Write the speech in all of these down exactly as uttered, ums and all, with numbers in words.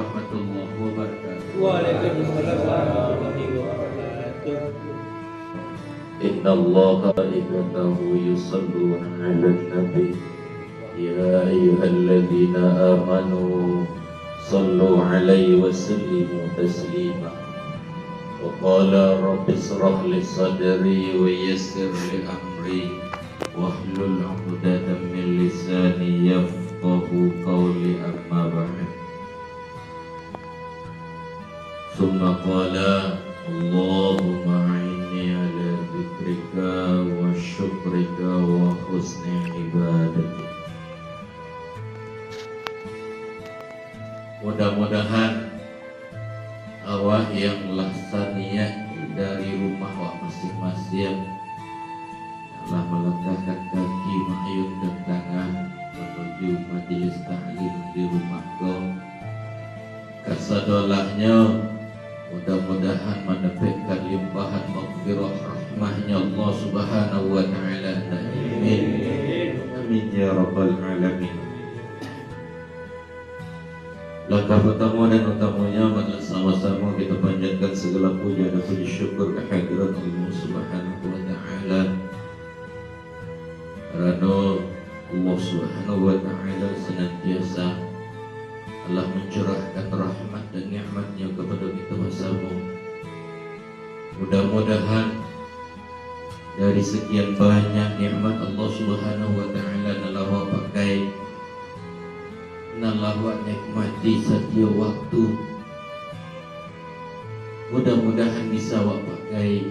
Warahmatullahi wabarakatuh. Waalaikumsalam warahmatullahi wabarakatuh. Innallaha wa malaikatahu yusalluna 'alan nabi. Ya ayyuhalladzina amanu sallu 'alaihi wa sallimu taslima. Wa qala rabbisyrah li sadri wa yassir li amri wahlul 'uqdatam min lisani yafqahu qawli, amma ba'd. Summa qala, Allahumma a'inni ala dzikrika wa syukrika wa husni ibadatik. Mudah-mudahan awak yang lah saniat dari rumah awak masing-masing, lah malangkahkan kaki, maayunkan tangan manuju majelis taklim di rumah ko, kasadolahnyo mudah-mudahan mandapekkan limpahan maghfirah rahmahnya Allah Subhanahu wa Ta'ala. Amin. Amin ya rabbal alamin. Langkah pertama dan utamanya, marilah sama-sama kita panjatkan segala puja dan puji syukur kehadirat Allah Subhanahu wa Ta'ala. Karano Allah Subhanahu wa Ta'ala senantiasa Allah mencurahkan rahmat dan nikmat-Nya kepada kita bersama. Mudah-mudahan dari sekian banyak nikmat Allah Subhanahu wa Ta'ala nan lah awak pakai, nan lah awak nikmati satiok waktu, mudah-mudahan bisa awak pakai,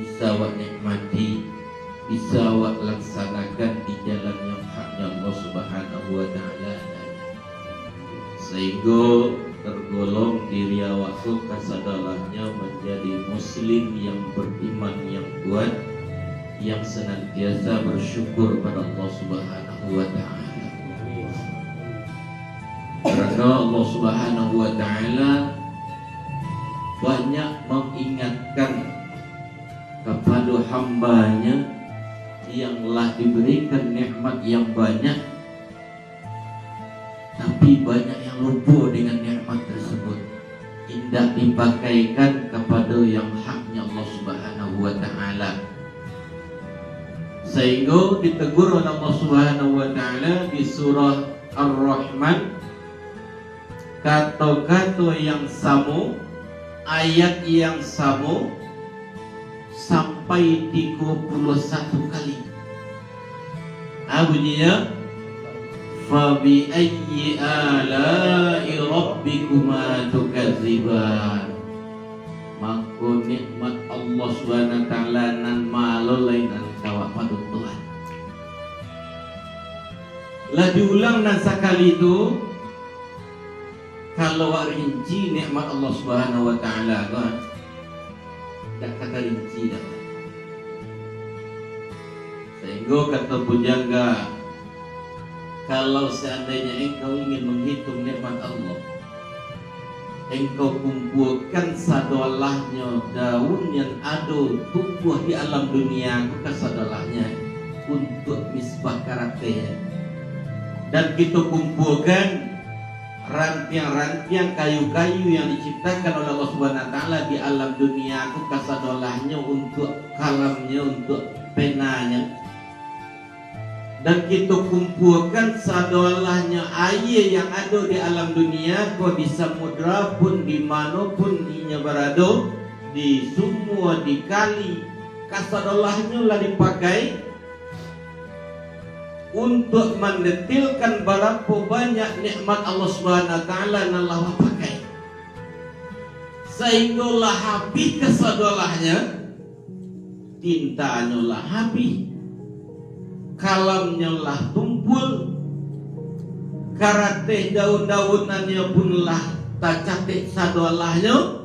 bisa awak nikmati, bisa awak laksanakan di jalan yang haknya Allah Subhanahu wa Ta'ala. Sahinggo tergolong diri awak tu kasadolahnyo manjadi muslim yang beriman, yang kuat, yang senantiasa bersyukur pada Allah Subhanahu wa Ta'ala. Karena Allah Subhanahu wa Ta'ala banyak mengingatkan kepada hamba-Nya yang lah diberikan nikmat yang banyak, tapi banyak yang lupo dengan nikmat tersebut, indak dipakaikan kapado yang haknya Allah Subhanahu wa Ta'ala. Sahinggo ditegur oleh Allah Subhanahu wa Ta'ala di surah Ar-Rahman, kato-kato yang samo, ayat yang samo, sampai tigo puluah satu kali. Ah, bunyinya, "Fa bi ayyi ala'i rabbikuma tukadziban?" Mako, nikmat Allah Subhanahu wa Ta'ala nan ma lo lai nan ka awak paduntuakan. Lah diulang nan sakali tu, kalau awak rinci nikmat Allah Subhanahu wa Ta'ala ko, dak ka tarinci dah. Sahinggo kato pujangga, kalau seandainya engkau ingin menghitung nikmat Allah, engkau kumpuakan sadolahnyo daun yang ado tumbuah di alam dunia ko kasadolahnyo untuak misbah karatehnyo. Dan kito kumpuakan rantiang-rantiang kayu-kayu yang diciptakan oleh Allah Subhanahu wa Ta'ala di alam dunia ko kasadolahnyo untuak kalamnyo, untuak penanyo. Dan kito kumpuakan sadolahnyo aia yang ado di alam dunia ko, di samudra pun, di mano pun inyo barado, di sumua, di kali, kasadolahnyo lah dipakai untuak mandetilkan barapo banyak nikmat Allah Subhanahu wa Ta'ala nan lah awak pakai. Sahinggo lah habih kasadolahnyo, tintanyo lah habih, kalamnyo lah tumpul, karateh daun-daunannyo pun lah tacatek sadolahnyo,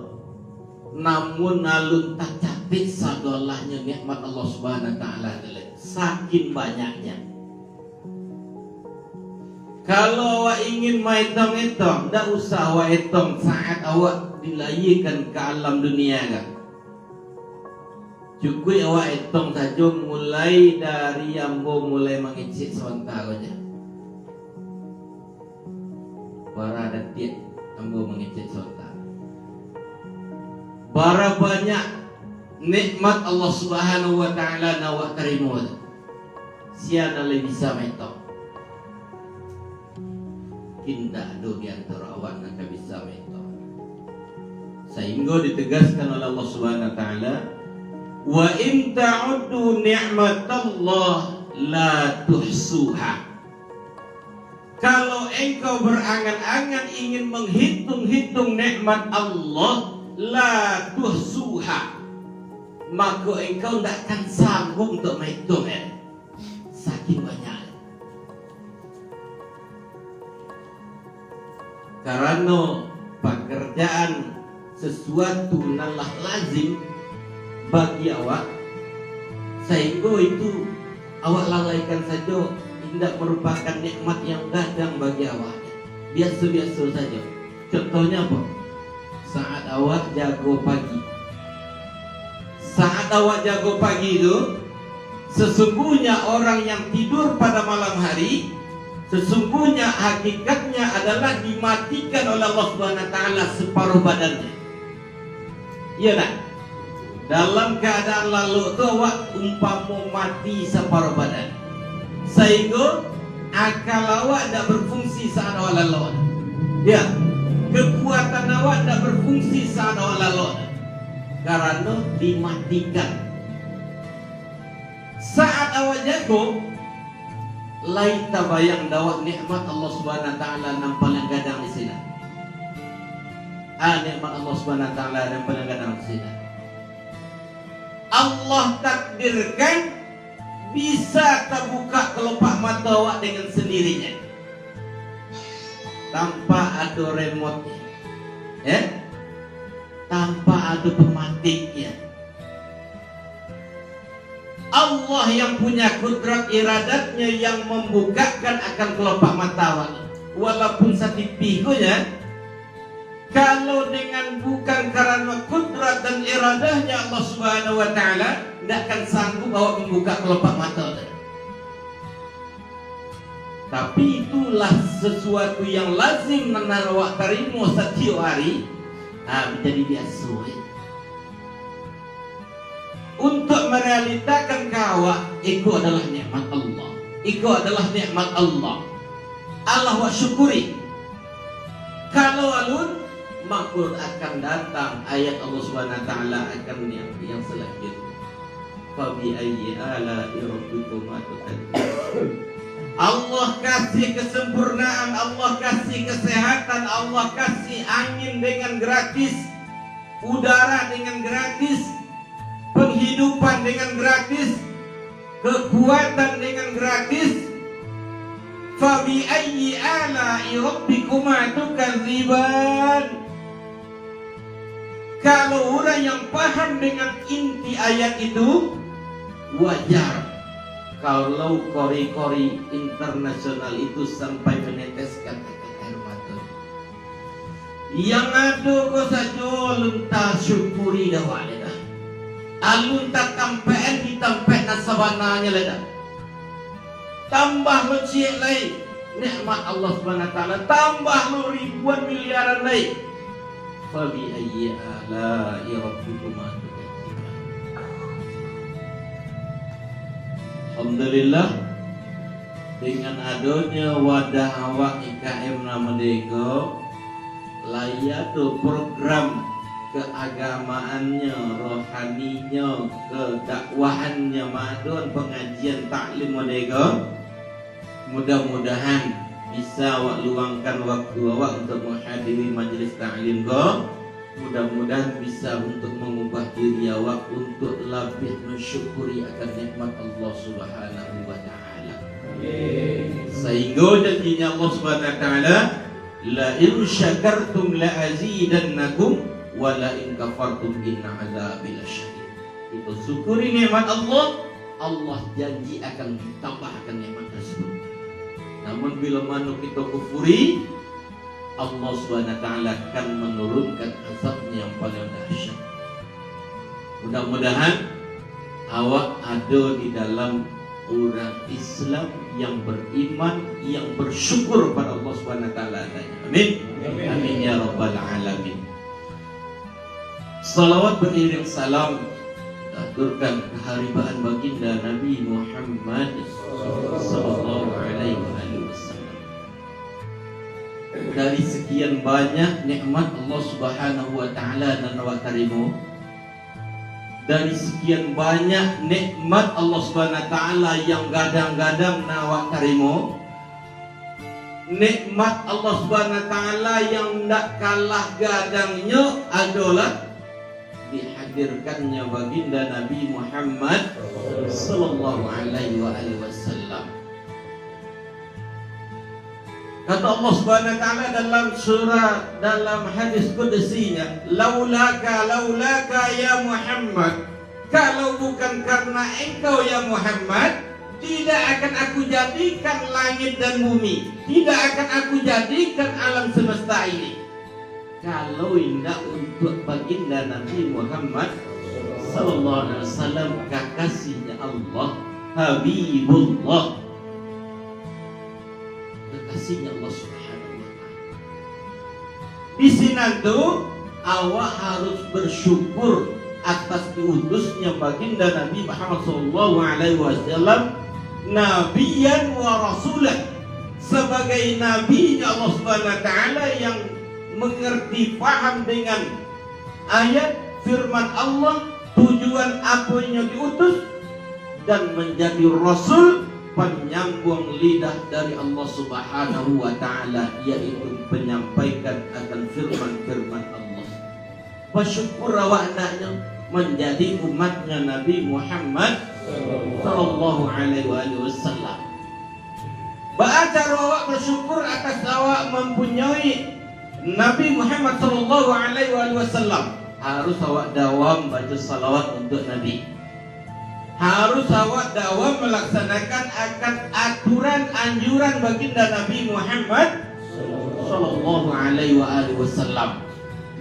namun alun tacatek sadolahnyo nikmat Allah Subhanahu wa Ta'ala tu lai, saking banyaknyo. Kalau awak ingin maetong-etong, ndak usah awak etong saat awak dilayiakan ka alam dunia ko. Cukuik awak etong sajo, mulai dari ambo mulai mangecek sabanta ko ja. Bara datiak ambo mangecek. Bara banyak nikmat Allah Subhanahu wa Ta'ala nan awak tarimo tu, sia nan lai bisa maetong? Indak ado di antaro awak nan ka bisa maetong. Sahinggo ditegaskan oleh Allah Subhanahu wa Ta'ala, "Wa in ta'uddu ni'matallahi la tuhsuha." Kalau engkau berangan-angan ingin menghitung-hitung nikmat Allah, la tuhsuha, mako engkau ndak akan sanggup untuk maetong, eh. Saking banyak. Karano pakarjaan sasuatu nan lah lazim bagi awak, sahinggo itu awak lalaikan sajo, indak marupakan nikmat yang gadang bagi awak. Biaso-biaso sajo. Contohnyo apo? Saat awak jago pagi. Saat awak jago pagi tu, sesungguhnya orang yang tidur pada malam hari, sesungguhnya hakikatnya adalah dimatikan oleh Allah Subhanahu wa Ta'ala separuh badannya. Iyo ndak? Dalam keadaan lalok tu, awak umpamo mati saparuh badan. Sahinggo akal awak indak berfungsi saat awak lalok. Ya, kekuatan awak indak berfungsi saat awak lalok. Karano dimatikan. Saat awak jago, lai tabayang dek awak nikmat Allah Subhanahu wa Ta'ala nan paling gadang di sinan. Ah, nikmat Allah Subhanahu wa Ta'ala nan paling gadang di sinan. Allah takdirkan bisa tabuka kelopak mato awak dengan sendirinya. Tanpa ado remote, ya? Tanpa ado pematiknya. Allah yang punya kudrat iradatnya yang membukakan akan kelopak mata awak, walaupun satipih ko nya. Kalau dengan bukan karano kudrat dan iradahnya Allah Subhanahu wa Ta'ala, ndak akan sanggup awak membuka kelopak mata tu. Tapi itulah sesuatu yang lazim nan awak tarimo satiok hari, ha, manjadi biaso, ya. Untuk merealitakan ka awak, iko adalah nikmat Allah. Iko adalah nikmat Allah. Alah awak syukuri. Kalau alun, mako akan datang ayat Allah Subhanahu wa Ta'ala akan yang, yang selanjutnya. "Fa bi ayyi ala'i rabbikuma tukadziban." Allah kasih kesempurnaan, Allah kasih kesehatan, Allah kasih angin dengan gratis, udara dengan gratis, penghidupan dengan gratis, kekuatan dengan gratis. "Fa bi ayyi ala'i rabbikuma tukadziban." Kalau urang yang paham dengan inti ayat itu, wajar kalau kori-kori internasional itu sampai meneteskan air mata. Yang ado ko sajo alun tasyukuri dek awak lai doh. Alun tatampakan di tampek nan sabananyo lai doh. Tambah lo ciek lai nikmat Allah Subhanahu wa Ta'ala, tambah lo ribuan miliaran lai. Fa bi ayyi ala'i rabbikuma tukadziban. Alhamdulillah, dengan adonyo wadah awak I K M nan merdeka, lai ado program keagamaannyo, rohaninyo, kedakwahannyo, maadon pengajian taklim merdeka. Mudah-mudahan bisa awak luangkan waktu awak untuk menghadiri majlis taklim ko. Mudah-mudahan bisa untuk mengubah diri awak untuk labiah mensyukuri akan nikmat Allah Subhanahu wa Ta'ala. Amin. Sahinggo janjinya Allah Subhanahu wa Ta'ala, "La in syakartum la azidannakum, wa la in kafartum inna azabi lasyadid." Kita syukuri nikmat Allah, Allah janji akan ditambahkan nikmat tersebut. Namun, bila mano kita kufuri, Allah Subhanahu wa Ta'ala akan menurunkan azabnya yang paling dahsyat. Mudah-mudahan awak ada di dalam orang Islam yang beriman, yang bersyukur pada Allah Subhanahu wa Ta'ala adanya. Amin. Amin. Amin ya rabbal alamin. Salawat beriring salam, taturkan kaharibaan baginda Nabi Muhammad sallallahu alaihi wasallam. Dari sekian banyak nikmat Allah Subhanahu wa Ta'ala nan awak tarimo, dari sekian banyak nikmat Allah Subhanahu wa Ta'ala yang gadang-gadang nan awak tarimo, nikmat Allah Subhanahu wa Ta'ala yang ndak kalah gadangnyo adolah dihadirkannya baginda Nabi Muhammad sallallahu alaihi wa alihi wasallam. Kata Allah Subhanahu wa Ta'ala dalam surah, dalam hadis qudsinya, "Laulaka, laulaka ya Muhammad, kalau bukan karena engkau ya Muhammad, tidak akan aku jadikan langit dan bumi, tidak akan aku jadikan alam semesta ini." Kalau indak untuak baginda Nabi Muhammad sallallahu alaihi wasallam, kakasinyo Allah, Habibullah, kakasinyo Allah Subhanahu wa Ta'ala. Di sinan tu, awak harus bersyukur atas diutusnya baginda Nabi Muhammad sallallahu alaihi wasallam, nabiyan wa rasulah, sebagai nabinya Allah Subhanahu wa Ta'ala yang mengerti, paham dengan ayat firman Allah, tujuan aponyo diutus, dan menjadi rasul, penyambung lidah dari Allah Subhanahu wa Ta'ala, yaitu penyampaikan akan firman-firman Allah. Basyukur awak andaknyo manjadi umatnya Nabi Muhammad sallallahu alaihi wasallam. Baa caro awak basyukur atas awak mampunyoi Nabi Muhammad sallallahu alaihi wasallam? Harus awak dawam baca salawat untuak Nabi. Harus awak dawam malaksanakan akan aturan anjuran baginda Nabi Muhammad sallallahu alaihi wa alihi wasallam.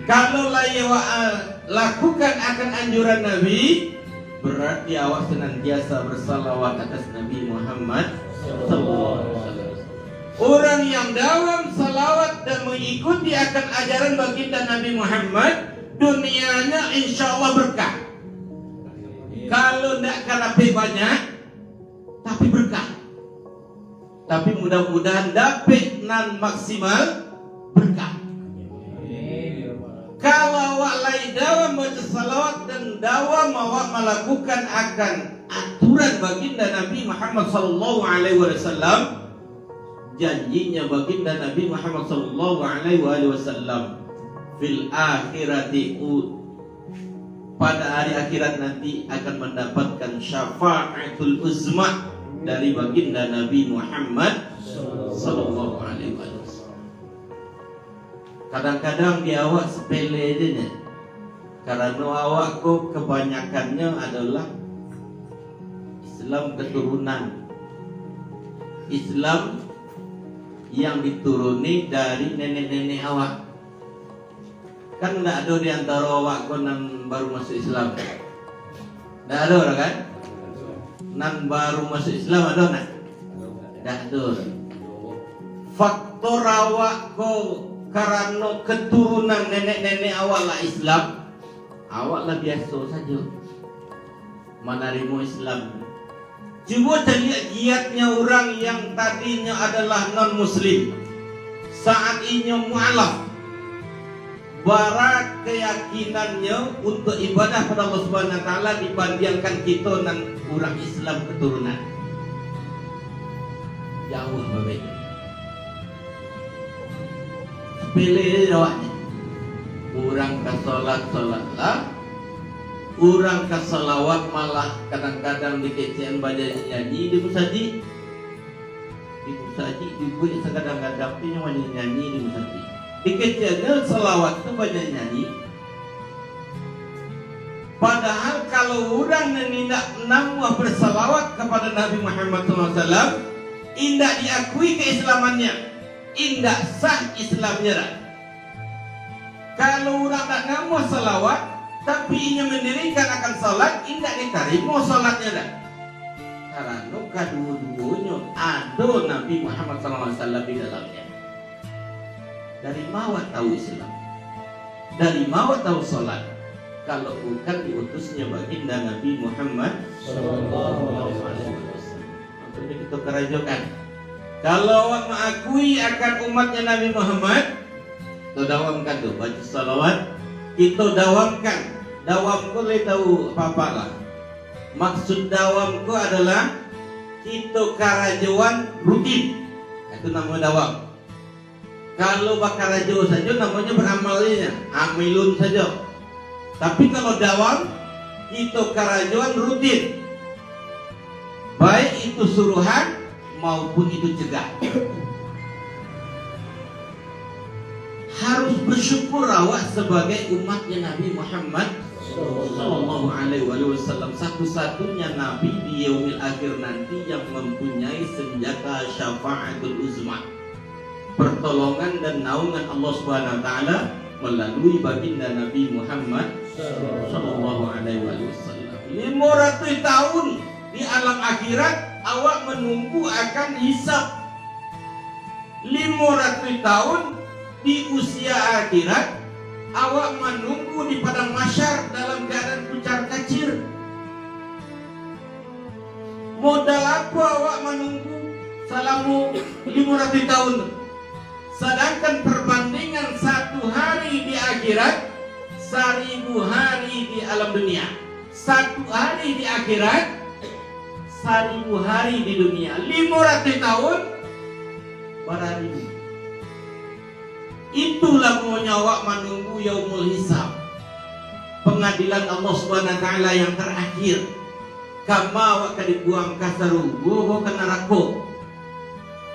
Kalau lai awak, ah, lakukan akan anjuran Nabi, berarti awak senantiasa bersalawat atas Nabi Muhammad sallallahu alaihi wasallam. Urang yang dawam salawat dan mengikuti akan ajaran baginda Nabi Muhammad, dunianya insya Allah berkah. Kalau ndak ka dapek banyak, tapi berkah. Tapi mudah-mudahan dapek nan maksimal, berkah. Kalau awak lai dawam baca salawat dan dawam awak malakukan akan aturan baginda Nabi Muhammad sallallahu alaihi wasallam, janjinya baginda Nabi Muhammad sallallahu alaihi wasallam, fil akhirati, u-, pada hari akhirat nanti akan mendapatkan syafaatul uzma dari baginda Nabi Muhammad sallallahu alaihi wasallam. Kadang-kadang di awak sepele je nyo, karano awak ko kebanyakannyo adalah Islam keturunan, Islam yang dituruni dari nenek-nenek awak. Kan ndak ado di antaro awak ko nan baru masuk Islam. Ndak ado doh kan? Nan baru masuk Islam ado ndak? Ndak ado. Faktor awak ko karano keturunan nenek-nenek awak lah Islam, awak lah biaso sajo manarimo Islam. Cubo caliak giatnyo urang yang tadinyo adalah non-muslim, saat inyo mualaf, bara keyakinannyo untuak ibadah pado Allah Subhanahu wa Ta'ala dibandiangkan kito nan urang Islam keturunan. Jauah babeda. Sapele je jawabnyo. Urang ka solat, solatlah. Urang ka salawat, malah kadang-kadang dikecekan banyanyi-nyanyi di musajik. Di musajik dibuek sagadang-gadang tu nyo manyanyi-nyanyi di musajik. Dikecekannyo salawat tu banyanyi-nyanyi. Padahal kalau urang nan indak namuah bersalawat kapado Nabi Muhammad sallallahu alaihi wasallam, indak diakui keislamannya, indak sah Islamnya dah. Kalau urang dak namuah salawat, tapi inyo mandirikan akan salat, indak ditarimo salatnyo dah. Karano kaduo-duonyo ado Nabi Muhammad sallallahu alaihi wasallam di dalamnya. Dari ma awak tahu Islam? Dari ma awak tahu salat? kalau bukan diutusnya baginda Nabi Muhammad sallallahu alaihi wasallam. Makanya kita karajokan. Kalau awak maakui akan umatnya Nabi Muhammad, kita dawamkan tu, baca salawat, kita dawamkan. Dawam ko lai tahu apa-apa lah. Maksud dawam ko adalah kita karajoan rutin. Itu namo dawam. Kalau bakarajo sajo namonyo baramal nyo, amilun sajo. Tapi kalau dawam, kito karajoan rutin. Baik itu suruhan maupun itu cegah. Harus bersyukur awak sebagai umatnya Nabi Muhammad sallallahu alaihi wasallam, satu-satunya nabi di yaumil akhir nanti yang mempunyai senjata syafaatul uzma, pertolongan dan naungan Allah Subhanahu wa Ta'ala melalui baginda Nabi Muhammad sallallahu alaihi wasallam. Lima ratus tahun di alam akhirat, awak menunggu akan hisab. Lima ratus tahun di usia akhirat, awak menunggu di padang mahsyar dalam keadaan kucar kacir. Modal apo awak manunggu salamo limo ratuih taun tu? Sadangkan parbandingan satu hari di akhirat, saribu hari di alam dunia. Satu hari di akhirat, saribu hari di dunia. Limo ratuih taun, bararibu. Itu lamonyo awak manunggu yaumul hisab, pangadilan Allah Subhanahu wa Ta'ala yang tarakhir. Kama awak ka dibuang ka sarugo, ka narako.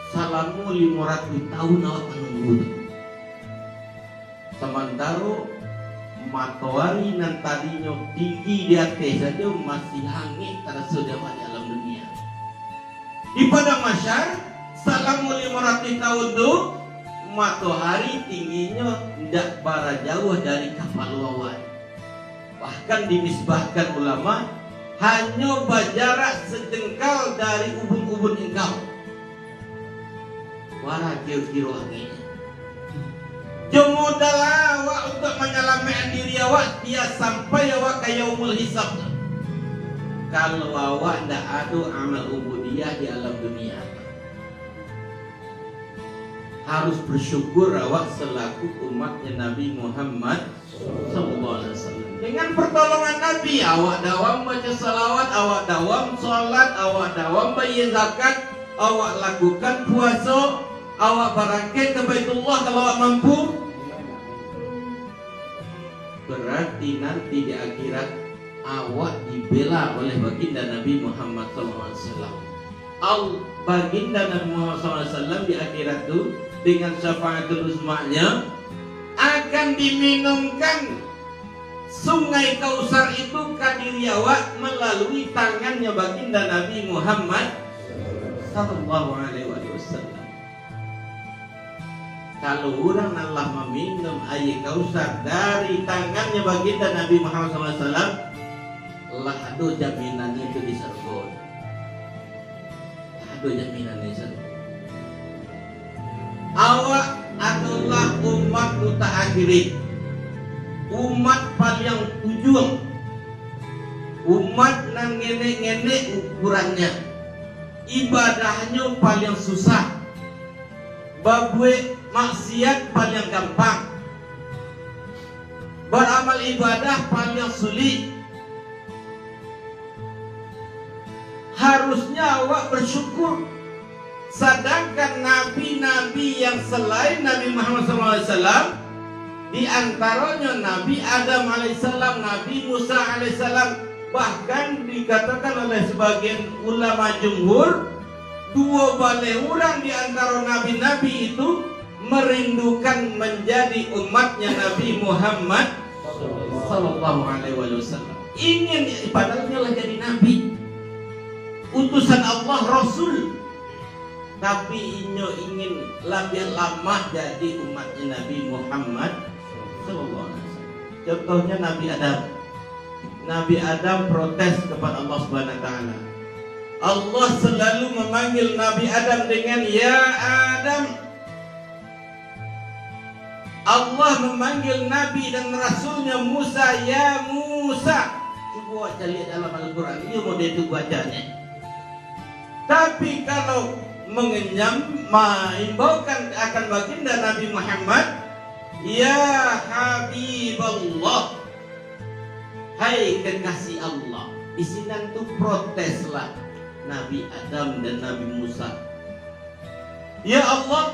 Salamo limo ratuih taun awak manunggu tu. Samantaro matoari nan tadinyo tinggi di ateh sajo masih hangek taraso di awak di alam dunia. Di padang mahsyar, salamo limo ratuih taun tu, matoari tingginyo indak bara jauah dari kapalo awak. Bahkan dinisbahkan ulama, hanyo bajarak sajengkal dari ubun-ubun ingkau. Bara kiro-kiro angin. Jo modal awak untuak manyalamaikan diri awak, sia sampai awak ka yaumul hisab tu. Kalau awak ndak ado amal ubudiah di alam dunia, harus bersyukur awak selaku umatnya Nabi Muhammad sallallahu alaihi wasallam. Dengan pertolongan Nabi, awak dawam baca salawat, awak dawam salat, awak dawam bayia zakat, awak lakukan puaso, awak barangkek ka Baitullah kalau awak mampu. Berarti nanti di akhirat, awak dibela oleh baginda Nabi Muhammad sallallahu alaihi wasallam. Al-, baginda Nabi Muhammad sallallahu alaihi wasallam di akhirat tu, dengan syafaatul uzma-Nya, akan diminumkan Sungai Kausar itu ka diri awak malalui tangannya baginda Nabi Muhammad sallallahu alaihi wasallam. Kalau urang nan lah maminum aia Kausar dari tangannya baginda Nabi Muhammad sallallahu alaihi wasallam, lah ado jaminannyo tu di sarugo. Lah ado jaminannyo di sarugo. Awak adolah umat mutaakhirin, umat paliang ujuang, umat nan ngenek-ngenek ukurannyo, ibadahnyo paliang susah, babuek maksiat paliang gampang, baramal ibadah paliang sulik. Harusnyo awak bersyukur, sadangkan nabi-nabi yang salain Nabi Muhammad sallallahu alaihi wasallam, di antaronyo Nabi Adam alaihissalam, Nabi Musa alaihissalam, bahkan dikatakan oleh sebagian ulama jumhur, duo baleh urang di antaro nabi-nabi itu merindukan menjadi umatnya Nabi Muhammad sallallahu alaihi wasallam. Ingin, padahal inyo lah jadi nabi, utusan Allah, rasul, tapi inyo ingin labiah lama jadi umatnya Nabi Muhammad sallallahu alaihi wasallam. Contohnya Nabi Adam. Nabi Adam protes kepada Allah Subhanahu wa Ta'ala. Allah selalu memanggil Nabi Adam dengan, "Ya Adam." Allah memanggil Nabi dan Rasul-Nya Musa, "Ya Musa." Cubo caliak dalam Al-Quran, iyo model tu bacanyo. Tapi kalau mengenyam, maimbaukan akan baginda Nabi Muhammad, "Ya Habiballah, hai kekasih Allah." Di sinan tu proteslah Nabi Adam dan Nabi Musa. "Ya Allah,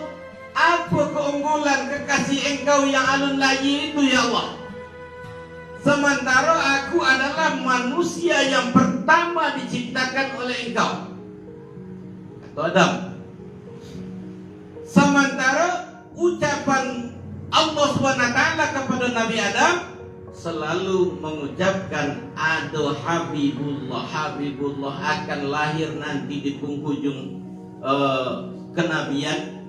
apo keunggulan kekasih Engkau yang alun layie itu, ya Allah? Samantaro aku adalah manusia yang pertama diciptakan oleh Engkau," kato Adam. Samantaro ucapan Allah Subhanahu wa Taala kapado Nabi Adam, selalu mengucapkan, "Ado Habibullah, Habibullah akan lahir nanti di penghujung, eh, kenabian,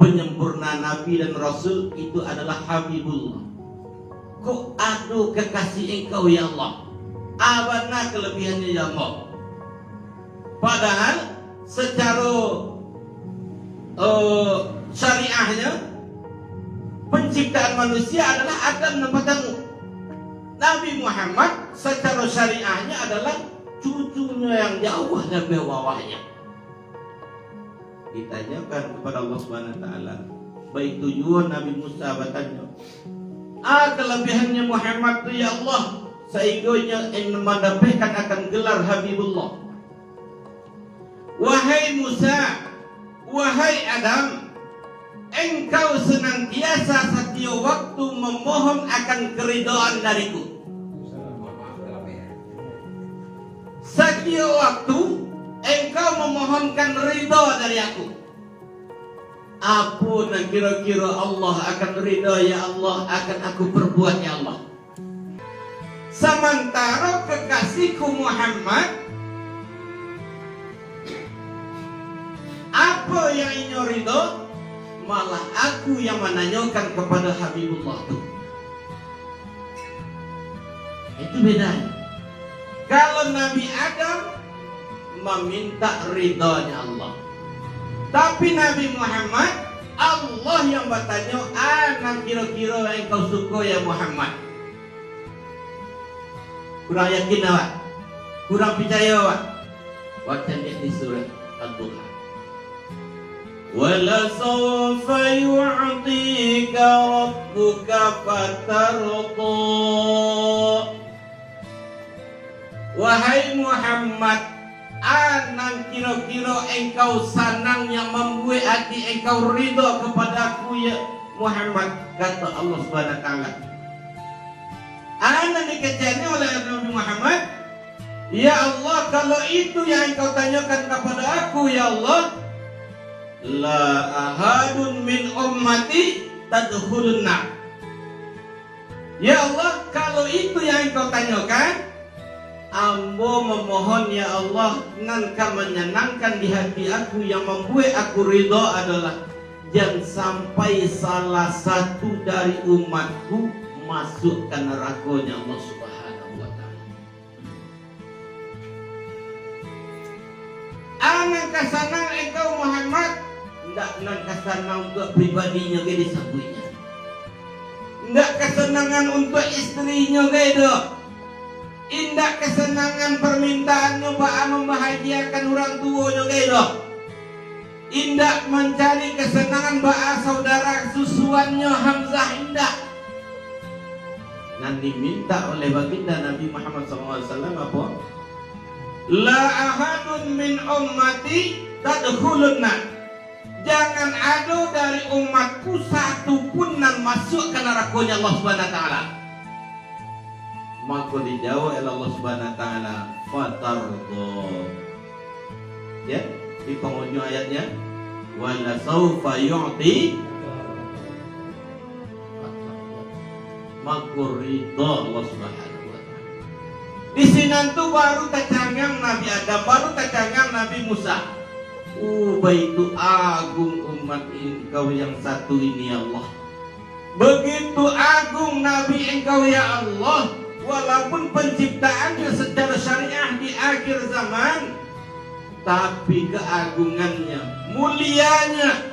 penyempurna Nabi dan Rasul itu adalah Habibullah." Kok ado kekasih Engkau, ya Allah? A bana kelebihannyo, ya Allah? Padahal sacaro, eh, syariahnyo, penciptaan manusia adalah Adam nan partamo. Nabi Muhammad sacaro syariahnyo adalah cucunyo yang jauah dari bawahnyo. Ditanyokan kepada Allah Subhanahu wa Taala. Baitu juo Nabi Musa batanyo, "A kelebihannyo Muhammad tu, ya Allah, sahinggo inyo en-, mandapekkan akan gelar Habibullah?" Wahai Musa, wahai Adam, engkau senantiasa satiok waktu memohon akan keridhaan dariku. Satiok waktu engkau memohonkan ridha dari Aku. Apo nan kiro-kiro Allah akan ridha, ya Allah, akan Aku perbuat, ya Allah. Samantaro kekasihku Muhammad, apo yang inyo ridho, malah aku yang mananyokan kapado Habibullah tu. Itu bedanya. Kalau Nabi Adam maminta ridhonyo Allah, tapi Nabi Muhammad, Allah yang batanyo, "A nan kiro-kiro engkau suko, ya Muhammad?" Kurang yakin awak? Kurang picayo awak? Awak caliak di surah Ad-Duha. "Wa la saufa yu'tika rabbuka fatardha." Wahai Muhammad, a nan kiro-kiro engkau sanang, yang mambuek ati engkau ridho kapado Aku, ya Muhammad, kato Allah Subhanahu wa Taala. A nan dikeceknyo oleh Nabi Muhammad, "Ya Allah, kalau itu yang Engkau tanyokan kapado aku, ya Allah, la ahadun min ummati tadkhulun nar." Ya Allah, kalau itu yang Engkau tanyokan, ambo memohon, ya Allah, nan ka manyanangkan di hati aku, yang mambuek aku ridho adolah, jan sampai salah satu dari umatku masuak ka narako-Nyo Allah Subhanahu wa Ta'ala. A nan ka sanang engkau, Muhammad, indak nan ka sanang untuak pribadinyo gai disabuiknyo. Indak kasanangan untuak istrinyo gai doh. Indak kasanangan parmintaannyo baa mambahagiakan urang tuonyo gai doh. Indak mancari kasanangan baa saudara susuannyo Hamzah, indak. Nan diminta oleh Baginda Nabi Muhammad sallallahu alaihi wasallam apo? La ahadun min ummati tadkhulun nar. Jangan ado dari umatku satu pun nan masuak ka narako-Nyo Allah Subhanahu wa Ta'ala. Mako dijawab oleh Allah Subhanahu wa Ta'ala, "Fatardha." Ya, di pangujuang ayatnya, "Wa la saufa yu'ti." Mako ridha Allah Subhanahu wa Ta'ala. Di sinan tu baru tacangang Nabi Adam, baru tacangang Nabi Musa. Oh, baitu agung umat Engkau yang satu ini, ya Allah. Begitu agung Nabi Engkau, ya Allah, walaupun penciptaannya secara syariah di akhir zaman, tapi keagungannya, mulianya,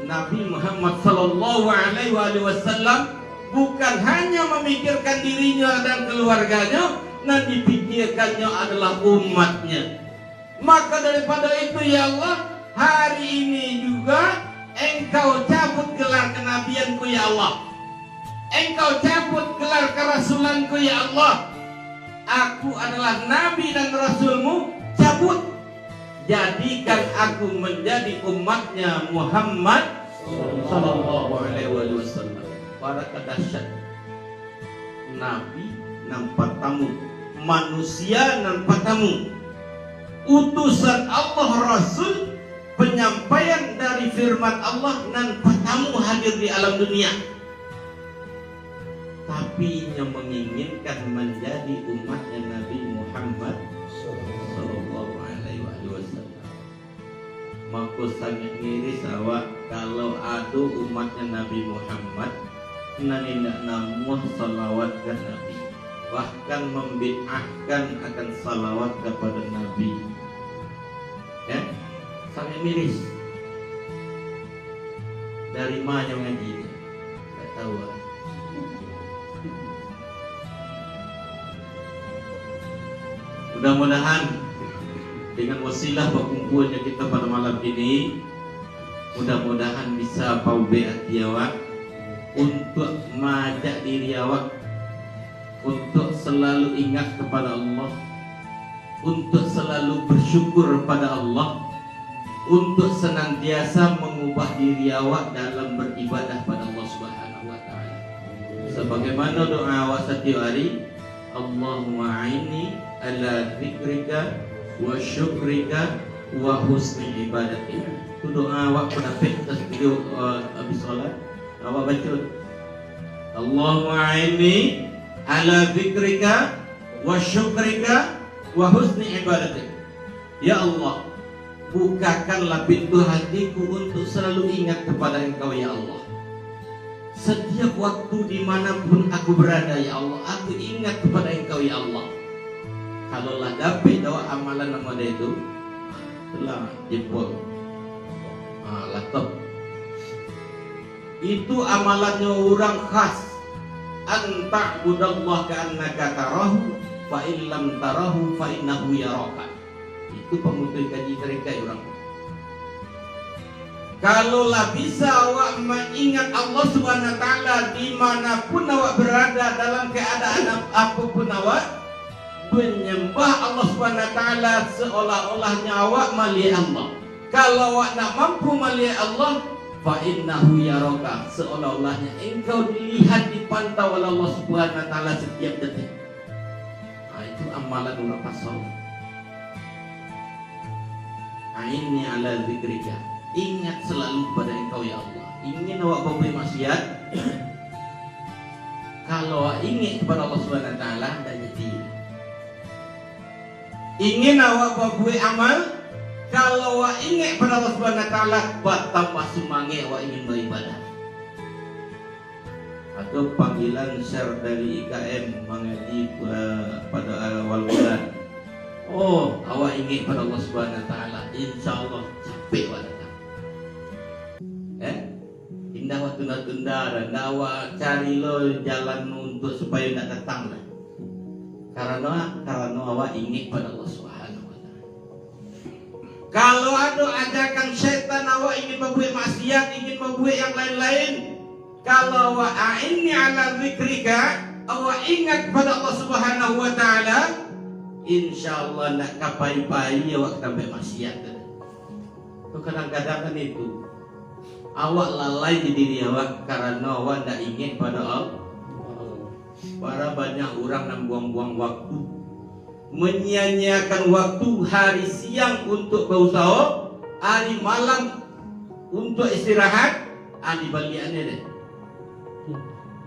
Nabi Muhammad sallallahu alaihi wasallam bukan hanya mamikirkan dirinyo dan kaluarganyo, nan dipikirkannyo adalah umatnyo. Maka daripado itu, ya Allah, hari ini juga Engkau cabut gelar kenabian-Ku, ya Allah. Engkau cabut gelar kerasulan-Ku, ya Allah. Aku adalah Nabi dan Rasul-Mu, cabut. Jadikan aku menjadi umatnya Muhammad sallallahu alaihi wasallam. Bara kadahsyat. Nabi nan patamu, manusia nan patamu, utusan Allah, Rasul, penyampaian dari firman Allah nan patamu hadir di alam dunia. Tapi inyo manginginkan manjadi umatnya Nabi Muhammad sallallahu alaihi wasallam. Mako sangaik miris awak, kalau ado umatnya Nabi Muhammad nan indak namuah salawat ka Nabi, bahkan mambid'ahkan akan salawat kapado Nabi. Ya, sangaik miris. Dari ma nyo ngaji tu? Ndak tahu ah. Mudah-mudahan dengan wasilah bakumpuannya kita pada malam ini, mudah-mudahan bisa paubek hati awak untuk maajak diri awak untuk selalu ingat kepada Allah, untuk selalu bersyukur pada Allah, untuk senantiasa mengubah diri awak dalam beribadah pada Allah Subhanahu wa Ta'ala. Sebagaimana doa awak setiap hari, "Allahumma a'inni ala zikrika wa syukrika wa husni ibadatik." Itu doa awak pun dapek setiap, eh, habis salat. Awak baca, "Allahumma a'inni ala zikrika wa syukrika wa husni ibadatik." Ya Allah, bukakanlah pintu hatiku untuk selalu ingat kepada Engkau, ya Allah. Setiap waktu di mana pun aku berada, ya Allah, aku ingat kepada Engkau, ya Allah. Kalau lah dapek dek awak amalan nan model itu, itulah jempol. Ha, laptop. Itu amalannyo urang khas. "An ta'budallaha ka'annaka tarahu, fa in lam tarahu, fa innahu yaraka." Itu pamutuih kaji tarekat urang. Kalau lah bisa awak maingat Allah Subhanahu wa Ta'ala di mana pun awak berada, dalam keadaan ap-, apo pun awak, manyambah Allah Subhanahu wa Ta'ala seolah-olahnya awak maliek Allah. Kalau awak ndak mampu maliek Allah, fa innahu yaraka, seolah-olahnya engkau dilihat, dipantau oleh Allah Subhanahu wa Ta'ala setiap detik. Ha, itu amalan urang tasawuf. A'inni ala zikrika. Ingat selalu pada Engkau, ya Allah. Ingin awak babuek maksiat, kalau awak ingek kepada Allah Subhanahu wa Ta'ala, ndak jadi. Ingin awak babuek amal, kalau awak ingek pada Allah Subhanahu wa Ta'ala, batambah sumangek awak ingin baibadah. Atau panggilan share dari I K M mangaji, eh, pada awal bulan. Oh, awak ingek pada Allah Subhanahu wa Ta'ala, insya Allah capek awak datang. Eh? Indak awak tunda-tunda, indak awak cari lo jalan untuk supayo indak datang lah. Karano, karano awak ingek pada Allah Subhanahu wa Ta'ala. Kalau ado ajakan syaitan, awak ingin babuek maksiat, ingin babuek yang lain-lain, kalau awak a'inni ala zikrika, awak ingat kepada Allah Subhanahu wa Ta'ala, insya Allah ndak ka pai-pai awak ka tampek maksiat tu. Tu kadang-kadang kan itu, awak lalai di diri awak karano awak ndak ingek pada Allah. Bara banyak urang nan buang-buang waktu, menyia-nyiakan waktu, hari siang untuk bausaho, hari malam untuk istirahat, hari baliaknyo deh.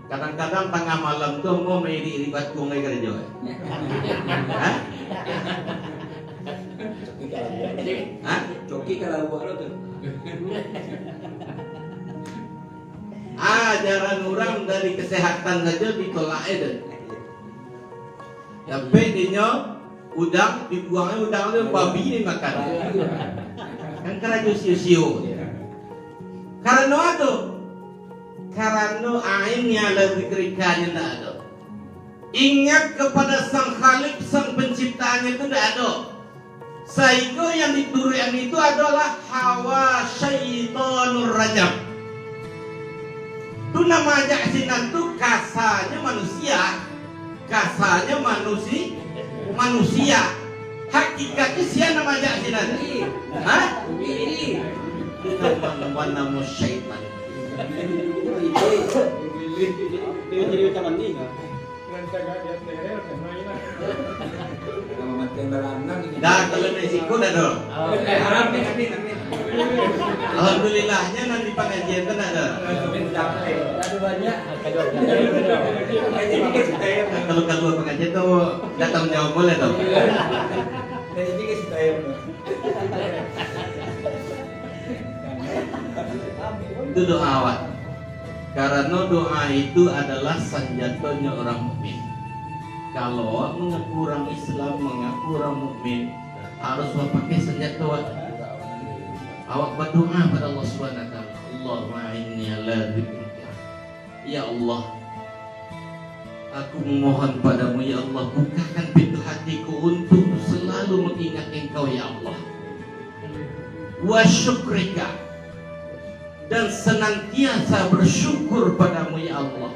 Kadang-kadang tangah malam tu ambo mairik-irik batuang lai karajo, eh. Hah? Hah? Coki kalau buat lo tu. Ah, ajaran urang dari kesehatan saja ditolak, eh, tu. Tapi dinyo udang, dibuangnyo udang tu, babi ni makan. Kan karajo sio-sio. Karano ado. Karano ain yang ala zikrika nyo ndak ado. Ingat kepada Sang Khalik, Sang Penciptanya tu ndak ado. Sahinggo yang dituruikan itu adalah hawa syaitonur rajam. Tu nan maajak sinan tu kasanya manusia, kasanya manusi-, manusia. Hakikatnya sia nan maajak sinan. Ha? Wan namo syaitan. Dah, kalau naik siko dah tu. Alhamdulillahnya nan di pangajian tu dah tu. Kalau kalua pangajian tu, dah tanggung jawab boleh tu. Itu doa awak. Karano doa itu adalah sanjatonyo urang mukmin. Kalau awak mangaku urang Islam, mangaku urang mukmin, harus awak pakai sanjato awak. Awak badoa pada Allah Subhanahu wa Taala, "Allahumma inni ala dzikrika." Ya Allah, aku memohon padamu, ya Allah, bukakan pintu hatiku untuk selalu mengingat Engkau, ya Allah. Wa syukrika, dan senantiasa bersyukur padamu, ya Allah.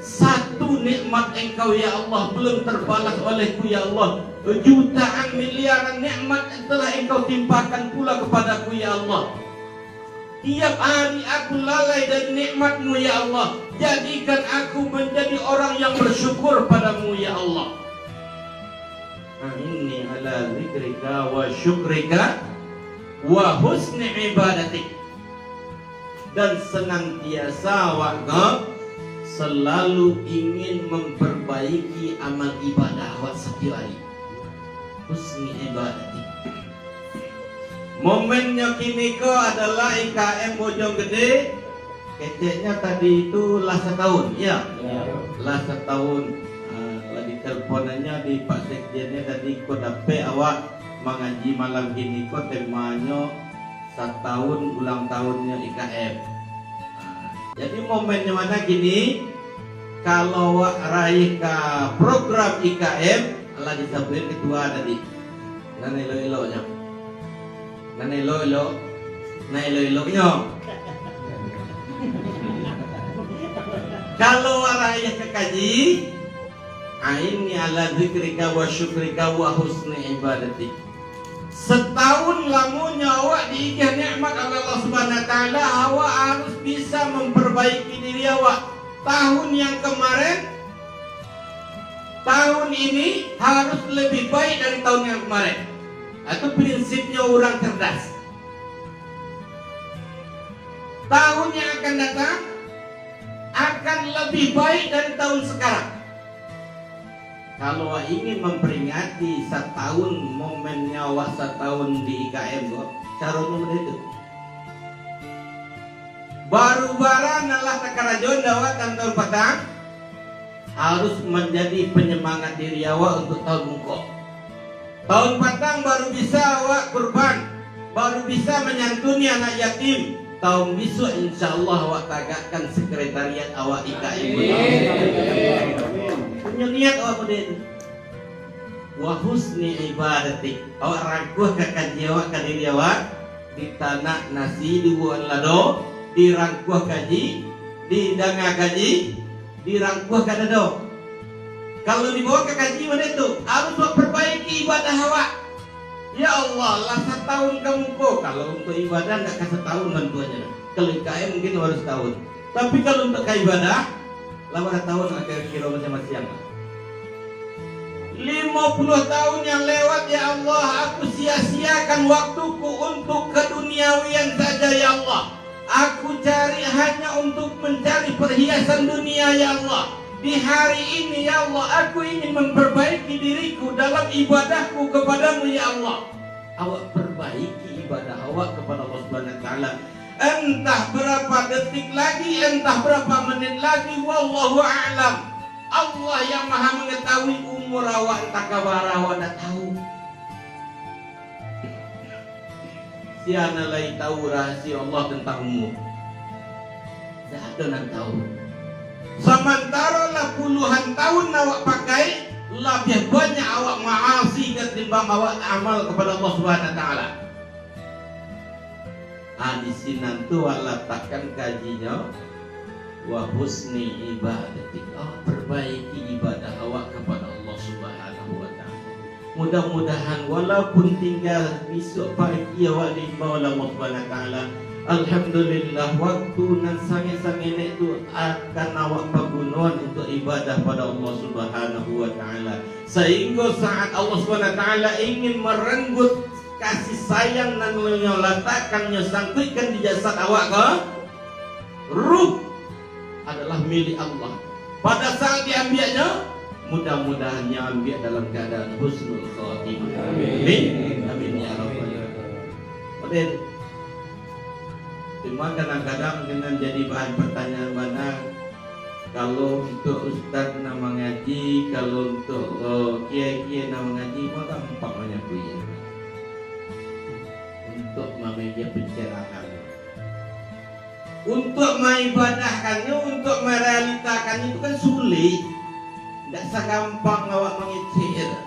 Satu nikmat Engkau, ya Allah, belum terbalas olehku, ya Allah. Jutaan miliaran nikmat telah Engkau timpakan pula kepadaku, ya Allah. Tiap hari aku lalai dari nikmat-Mu, ya Allah. Jadikan aku menjadi orang yang bersyukur padamu, ya Allah. A'inni ala zikrika wa syukrika wa husni ibadatik. Dan senantiasa awak ko selalu ingin memperbaiki amal ibadah awak satiap hari. Husni ibadatik. Momennyo kini ko adalah I K M Bojong Gede. Keceknyo tadi itu lah satahun, ya? Ya. Lah satahun. Ah, lah diteleponannyo di Pak Sekjennyo tadi ko dapek awak mangaji malam kini ko, temanyo satahun ulang tahunnyo I K M. Nah, jadi momennyo mano kini, kalau awak raih ka program I K M, lah disabuik ketua tadi. Nan elok-eloknyo. Nan elok-elok. Nan elok-eloknyo. Kalau awak raih ka kaji, a'inni ala zikrika wa syukrika wa husni ibadatik. Setahun lamonyo awak diigeh nikmat oleh Allah Subhanahu wa Taala, awak harus bisa memperbaiki diri awak. Tahun yang kemarin, tahun ini harus lebih baik dari tahun yang kemarin. Itu prinsipnya orang cerdas. Tahun yang akan datang akan lebih baik dari tahun sekarang. Kalau awak ingin memperingati satahun, momennyo awak satahun di I K M ko, caronyo model itu. Baru bara nan lah takarajoan dek awak tahun-tahun patang, harus manjadi panyamangat diri awak untuak tahun muko. Tahun patang baru bisa awak kurban, baru bisa manyantuni anak yatim. Tahun bisuak, insya Allah, awak tagakkan sekretariat awak I K M. Punyo niat awak model tu. Wa husni ibadatik. Awak rangkuah ka kaji awak, ka diri awak, ditanak nasi, dibuek lado, dirangkuah kaji, didanga kaji, dirangkuah ka dado. Kalau dibawa ka kaji model tu, harus awak perbaiki ibadah awak. Ya Allah, lah satahun ka muko, kalau untuak ibadah ndak ka satahun bantuaknyo. Kalau I K M mungkin baru satahun. Tapi kalau untuak ka ibadah, lah bara tahun lah kiro-kiro masiang-masiang. Limo puluah tahun yang lewat, ya Allah, aku sia-siakan waktuku untuk keduniawian saja, ya Allah. Aku cari hanya untuk mencari perhiasan dunia, ya Allah. Di hari ini, ya Allah, aku ingin memperbaiki diriku dalam ibadahku kepada-Mu, ya Allah. Awak perbaiki ibadah awak kepada Allah Subhanahu wa Taala. Entah berapa detik lagi, entah berapa menit lagi, wallahu a'lam. Allah yang Maha Mengetahui umur awak, entah ka bara awak, ndak tahu. Sia nan lai tahu rahasio Allah tentang umur? Indak ado nan tahu. Samantaro lah puluahan tahun awak pakai, labiah banyak awak maasi katimbang awak amal kapado Allah Subhanahu wa Taala. Ah, di sinan tu awak latakkan kajinyo, "Wa husni ibadatik." Awak perbaiki ibadah awak kapado Allah Subhanahu wa Taala. Mudah-mudahan, walaupun tingga bisuak pagi awak diimbau oleh Allah Subhanahu wa Taala, alhamdulillah, waktu nan sangenek-sangenek tu akan awak pagunoan untuak ibadah pado Allah Subhanahu wa Taala. Sahinggo saat Allah Subhanahu wa Taala ingin marenggut kasih sayang nan Nyo latakkan, Nyo sangkuikkan di jasad awak ko, ruh adalah milik Allah. Pada saat diambiaknyo, mudah-mudahan nyo ambiak dalam keadaan husnul khotimah. Amin. Amin. Amin, ya Rabbal Alamin. Amin. Cuma kadang-kadang dengan jadi bahan pertanyaan bana, kalau untuak ustaz nan mangaji, kalau untuak, eh, kiai-kiai nan mangaji, mah gampang manyabuiknyo. Untuak mameja pencerahan. Untuak maibadahnyo, untuak marealitakannyo tu kan sulik. Ndak sagampang awak mangecek tu.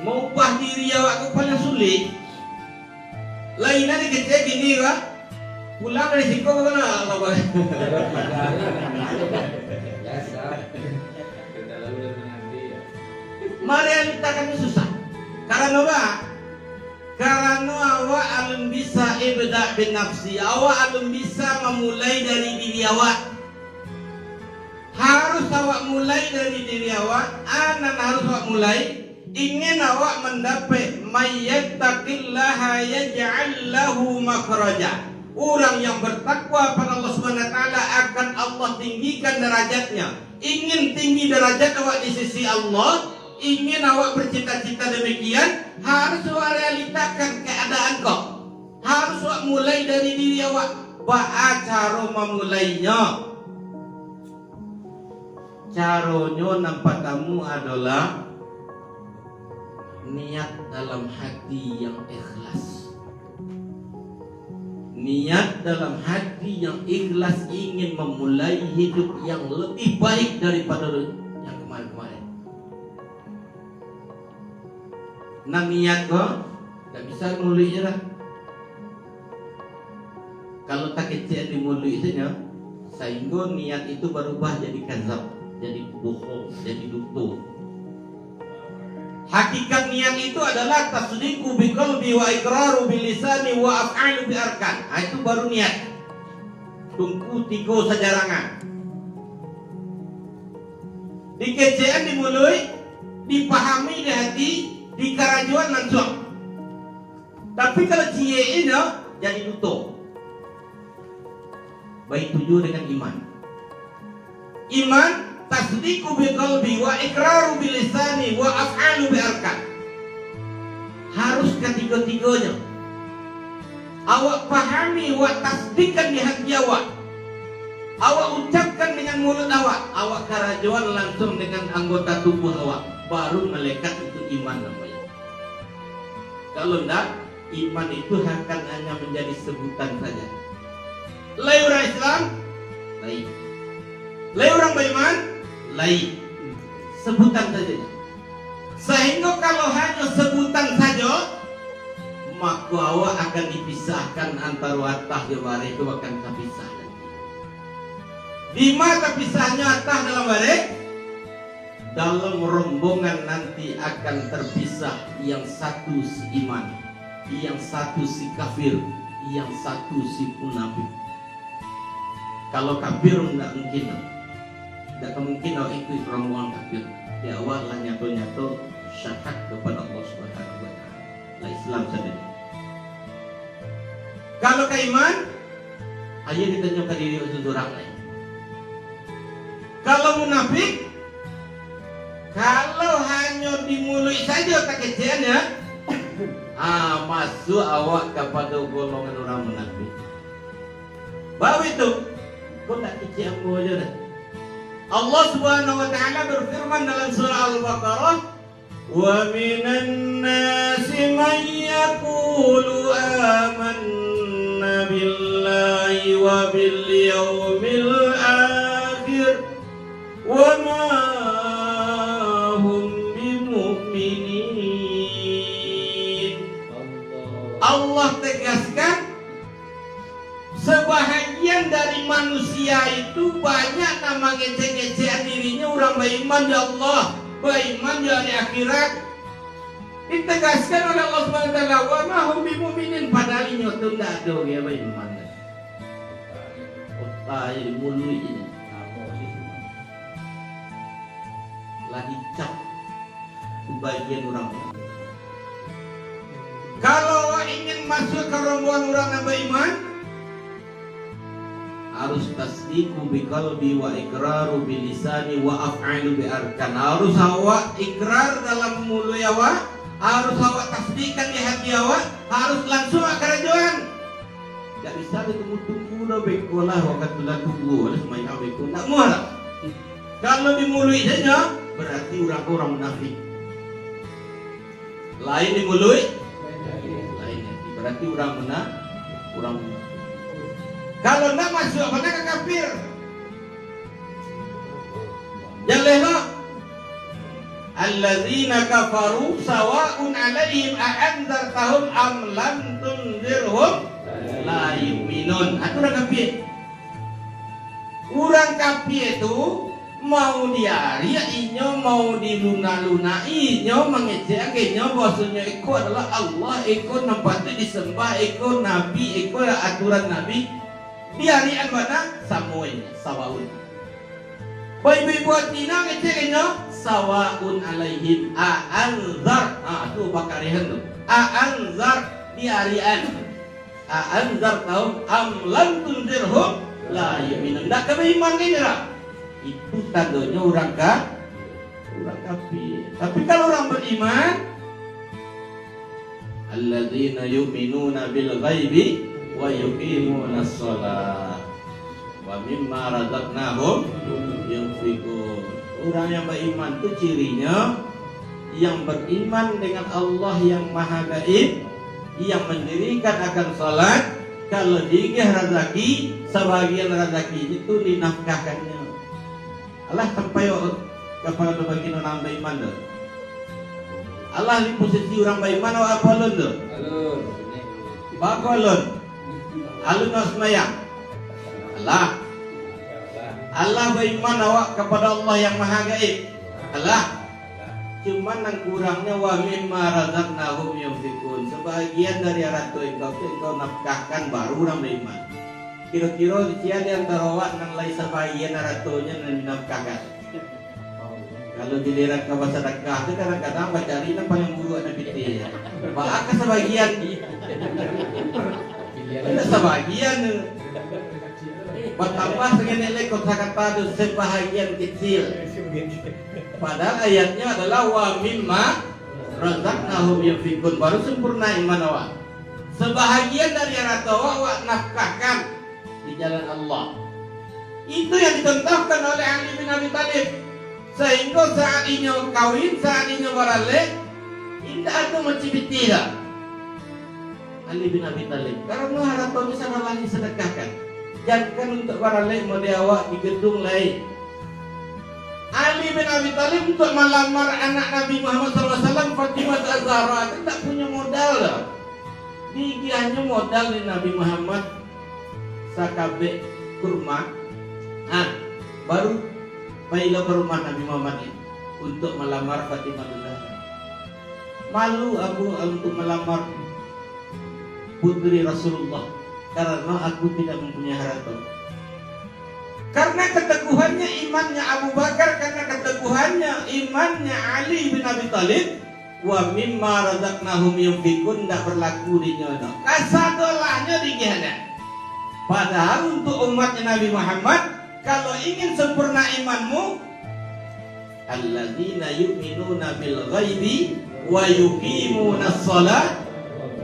Maubah diri awak tu paling sulik. Lain nan dikecek kini, Pak. Pulang dari siko, Allah, Allah. Biasa. Marealitakannyo susah. Karano, Pak, Karano awak alun bisa ibda' bin nafsi, awak alun bisa mamulai dari diri awak. Harus awak mulai dari diri awak, a nan harus awak mulai, ingin awak mandapek, "May yattaqillaha yaj'al lahu makhraja." Urang yang bertakwa pada Allah Subhanahu wa Taala akan Allah tinggikan darajatnya. Ingin tinggi darajat awak di sisi Allah, ingin awak bercita-cita demikian, harus awak realitakan keadaan ko. Harus awak mulai dari diri awak. Baa caro mamulainyo? Caronyo nan partamo adolah niat dalam hati yang ikhlas. Niat dalam hati yang ikhlas ingin mamulai hidup yang lebih baik daripado yang kamarin-kamarin. Nan niat ko, ndak bisa muluik je lah. Kalau takecekan di muluik sajo, sahinggo niat itu barubah jadi kazab, jadi bohong, jadi duto. Hakikat niat itu adalah tasdiqu biqalbi wa iqraru bilisani wa af'alu bi arkan. Ah, itu baru niat. Tungku tigo sajarangan. Dikecekan di muluik, dipahami di hati, dikarajoan lansuang. Tapi kalau ciek inyo, jadi duto. Baitu juo dengan iman. Iman, tasdiqu biqalbi wa iqraru bilisani wa af'alu bi arkan. Harus katigo-tigonyo. Awak pahami, awak tasdikkan di hati awak. Awak ucapkan dengan mulut awak, awak karajoan langsung dengan anggota tubuh awak, baru malekat itu iman namanya. Kalau ndak, iman itu akan hanya menjadi sebutan saja. Lai urang Islam? Lai. Lai urang baiman? Lai. Sebutan saja. Sahinggo kalau hanyo sebutan sajo, mako awak akan dipisahkan antaro atah jo bareh tu, akan tapisah nanti. Dima tapisahnyo atah dalam bareh? Dalam rombongan nanti akan terpisah yang satu seiman, yang satu si kafir, yang satu si munafik. Kalau kafir ndak mungkin, ndak mungkin awak ikuik rombongan kafir. Di awal lah nyato-nyato syahadat kepada Allah Subhanahu wa Taala. Lah Islam sajo. Kalau ka iman, ayo ditanyo ka diri awak surang lai. Kalau munafik, kalau hanyo di muluik sajo takecekannyo, ah, masuak awak kapado golongan urang munafik. Baitu, kok ndak kecek ambo ajo dah. Allah Subhanahu wa Taala berfirman dalam surah Al-Baqarah, "Wa minan nasi man yaqulu amanna billahi bil yaumil akhir, wa ma hum bimu'minin. Allah tegaskan, sebahagian dari manusia itu banyak nan mangecek-ngecekan dirinyo urang baiman jo Allah, baiman jo ari akhirat. Ditegaskan oleh Allah Subhanahu wa Taala, "Wa ma hum bimu'minin," padahal inyo tu ndak ado ge baiman. Otai muluik ini. Lah dicap sebagian urang. Kalau awak ingin masuak ka rombongan urang nan baiman, harus tasdiqu biqalbi wa iqraru bilisani wa af'alu biarkan. Harus awak ikrar dalam muluik awak, harus awak tasdikkan di hati awak, harus lansuang awak karajoan. Ndak bisa ditunggu-tunggu doh, beko lah, wakatu lah tunggu, lah sumbayang beko, ndak muah lah. Kalau di muluik sajo, berarti urang ko urang munafik. Lain di muluik, lain di hati. Berarti urang muna-, urang munafik. Kalau ndak masuak, bana ka kafir. Jaleh lo. Alladzina kafaru sawa'un 'alaihim a anzartahum am lam tunzirhum la yu'minun. Ah, tu urang kafir. Urang kafir tu, mau diariak inyo, mau dilunak-lunak inyo, mangecek inyo, bahwasonyo iko adalah Allah, iko nan patuik disambah, iko nabi, iko aturan nabi. Diariakan bana, samo inyo, sawaun. Baibo-ibo ati nan ngecek inyo, sawaun alaihim a anzar. Ha, tu bakarihan tu. A anzar, diariakan. A anzartahum am lam tunzirhum la yu'minun. Ndak ka baiman ka inyo lah. Itu tandonyo urang ka-, urang kafir. Tapi kalau urang baiman, alladzina yu'minuna bil ghaibi wa yuqimunas shalah. Wa mimma razaqnahum yunfiqun. Urang yang baiman tu cirinyo, yang beriman dengan Allah yang Maha Gaib, yang mandirikan akan salat, kalau diigeh razaki, sabagian razaki itu dinafkahkannyo. Alah sampai kapado bagian urang baiman tu. Alah di posisi urang baiman, awak apo alun tu? Alun. Baa kok alun? Alun awak sumbayang? Alah. Alah baiman awak kapado Allah yang Maha Gaib? Alah. Cuman nan kurangnyo, wa mimma razaqnahum yunfiqun. Sabagian dari arato engkau tu engkau nafkahkan, baru urang baiman. Kiro-kiro sia di antaro awak nan lai sabagian aratonyo nan dinafkahkan? Kalau giliran ka basadakah tu, kadang-kadang bacari nan paling buruak nan pitih. Baa ka sabagian? Indak sabagian tu. Batambah saketek lai kosakata tu, sabahagian kecil. Padahal ayatnyo adalah, "Wa mimma razaqnahum yunfiqun." Baru sampurna iman awak. Sabahagian dari arato awak, awak nafkahkan di jalan Allah. Itu yang dicontohkan oleh Ali bin Abi Thalib. Sahinggo saat inyo kawin, saat inyo baralek, indak ado mancibiti doh. Ali bin Abi Thalib, karano haratonyo sadang lah disadakahkan. Jankan untuak baralek, model awak di gedung lai. Ali bin Abi Thalib untuak malamar anak Nabi Muhammad sallallahu alaihi wasallam, Fatimah Az-Zahra, tu indak punyo modal doh. Diigiahnyo modal dek Nabi Muhammad sakabek kurma. Ha, baru pai lo ka rumah Nabi Muhammad ni untuak malamar Fatimah Zahra. Malu aku untuak malamar putri Rasulullah, karano aku tidak mampunyai harato. Karena keteguhannya imannya Abu Bakar, karena keteguhannya imannya Ali bin Abi Thalib, "Wa mimma razaqnahum yunfiqun," ndak berlaku di nyo doh. Kasadolahnyo diigiahnyo. Padahal untuk umatnya Nabi Muhammad, kalau ingin sempurna imanmu, "Alladzina yu'minuna bil ghaibi wa yuqimunas shalah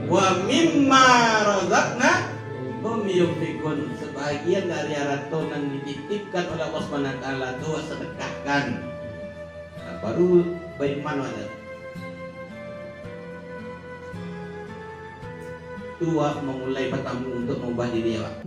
wa mimma razaqnahum yunfiqun." Sebahagian dari harato nan dititipkan oleh Allah Subhanahu wa Taala tu sedekahkan. Nah, baru baiman awak tu. Tu awak mamulai patamu untuak maubah diri awak.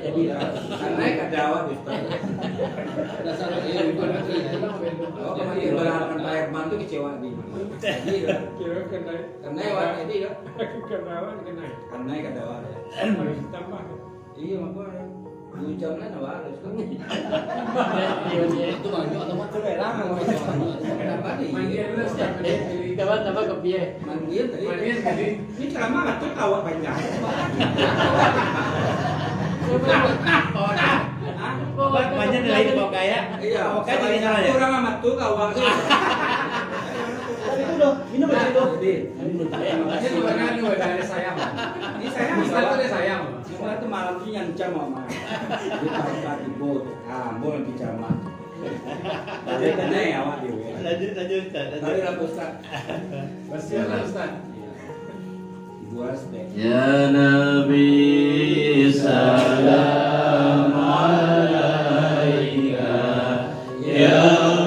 jadi. Karena kada awak, Ustaz. Dasar, eh, bukan lagi. Awak kemarin berharapkan Pak Herman tu kecewa ni. Jadi, kira kena. Karena awak jadi, ya. Kena awak, kena. Karena kada awak, ya. Harus tambah. Iya, mako, ya. Dua jam lah, nak harus kan. Itu banyak, teman. Kenapa ni? Manggil dulu, Ustaz. Kawan tambah kopi, eh? Manggil tadi. Manggil tadi. Ini ceramah macam awak banyak. Banyak nilai di bawah kaya. Iya, bawah kaya jadi salah, ya? Kurang amat tu, kawan tu. Tadi tu dah, minum aja tu. Jadi, ini sebenarnya ada sayang. Ini sayang, Ustaz, ada sayang. Cuma tu malam tu yang jam, Mak. Dia tak tiba. Ah, ambo lagi jam, Mak. Tapi kena ya, awak dia, ya. Lanjut, lanjut, Ustaz, lanjut. Mari lah, Ustaz. Kasihan lah, Ustaz. Ibu Astek. Ya Nabi, salam alaika. Ya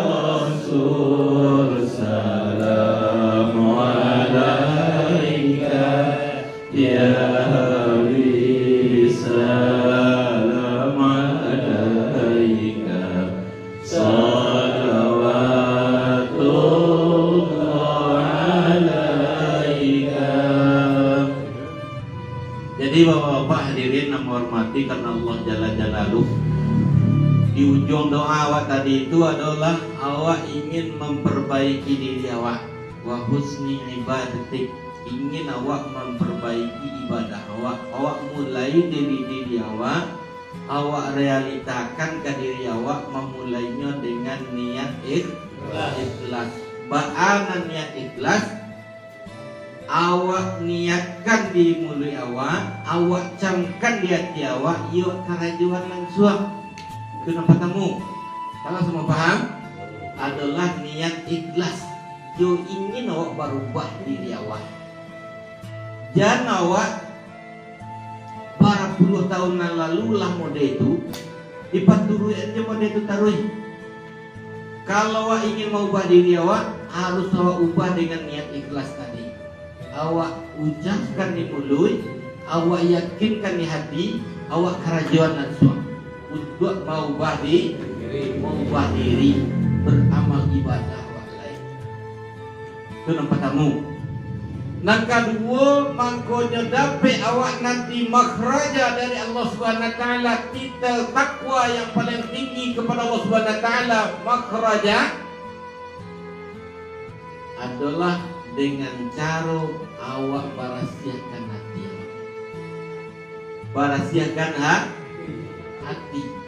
Rasul, salam alaika. Ya Habib, salam alaika, salawatullah alaika. Jadi, bapak-bapak hadirin yang menghormati karena Allah Jalla Jalaluh, di ujung doa awak tadi itu adalah awak ingin memperbaiki diri awak, wa husni ibadatik. Ingin awak mamparbaiki ibadah awak, awak mulai dari diri awak, awak realitakan ka diri awak, mamulainyo dengan niat ikh-, Ikhlas. Ikhlas. Baa nan niat ikhlas? Awak niatkan di muluik awak, awak camkan di ati awak, iyo karajoan lansuang. Itu nan partamo. Kalau semua paham? Adolah niat ikhlas. Yo ingin awak barubah diri awak. Jan awak barapuluah tahun nan lalu lah mode tu, dipaturuik aja mode tu taruih. Kalau awak ingin maubah diri awak, harus awak ubah dengan niat ikhlas tadi. Awak ucapkan di muluik, awak yakinkan di hati, awak karajoan lansuang untuak maubah di-, maubah diri, baramal ibadah awak lai. Itu nan partamo. Nan kaduo, mangkonyo dapek awak nanti makhraja dari Allah Subhanahu wa Taala, titel takwa yang paling tinggi kepada Allah Subhanahu wa Taala, makhraja adolah dengan caro awak barasiahkan hati awak. Barasiahkan ha-, hati.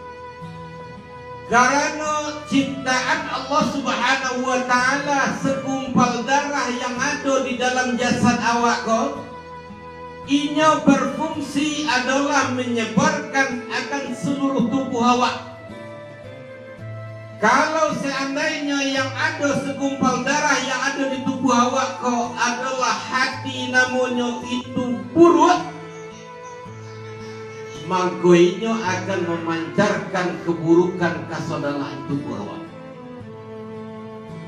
Karano ciptaan Allah Subhanahu wa Taala, segumpal darah yang ado di dalam jasad awak ko, inyo berfungsi adolah menyebarkan akan seluruh tubuh awak. Kalau seandainyo yang ado segumpal darah yang ado di tubuh awak ko adolah hati namonyo itu buruak, mangko inyo akan mamancarkan keburukan ka sadalahan tubuh awak.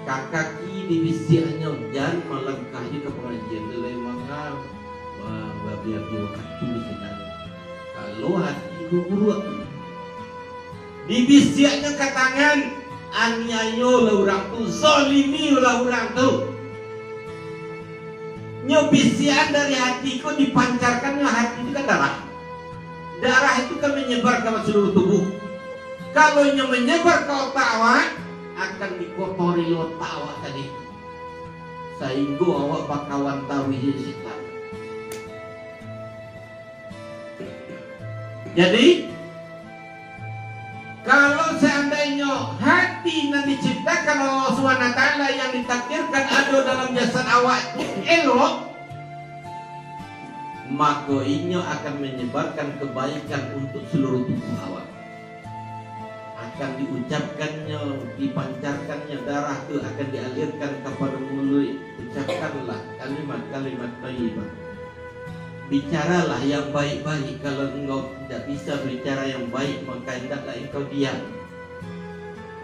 Ka kaki dibisiaknyo, "Jan malangkah jo ka pangajian, lai manga, ma-, babi-abi wakatu sinan." Kalau hati ko buruak, dibisiaknyo ka tangan, "Aniayolah urang tu, zalimilah urang tu." Nyo bisiakan dari hati ko dipancarkannyo hati tu ka darah. Darah itu kan menyebar ka seluruh tubuh. Kalau inyo menyebar ka otak awak, akan dikotori lo otak awak tadi. Sahinggo awak bakawan taruih jo setan. Jadi, kalau seandainyo hati nan diciptakan Allah Subhanahu wa Taala yang ditakdirkan ado dalam jasad awak tu elok, mako inyo akan menyebarkan kebaikan untuk seluruh tubuh awak. Ah, akan diucapkannyo, dipancarkannyo darah tu akan dialirkan kapado muluik, ucapkanlah kalimat-kalimat thayyibah. Bicaralah yang baik-baik. Kalau engkau tidak bisa bicara yang baik, maka hendaklah engkau diam.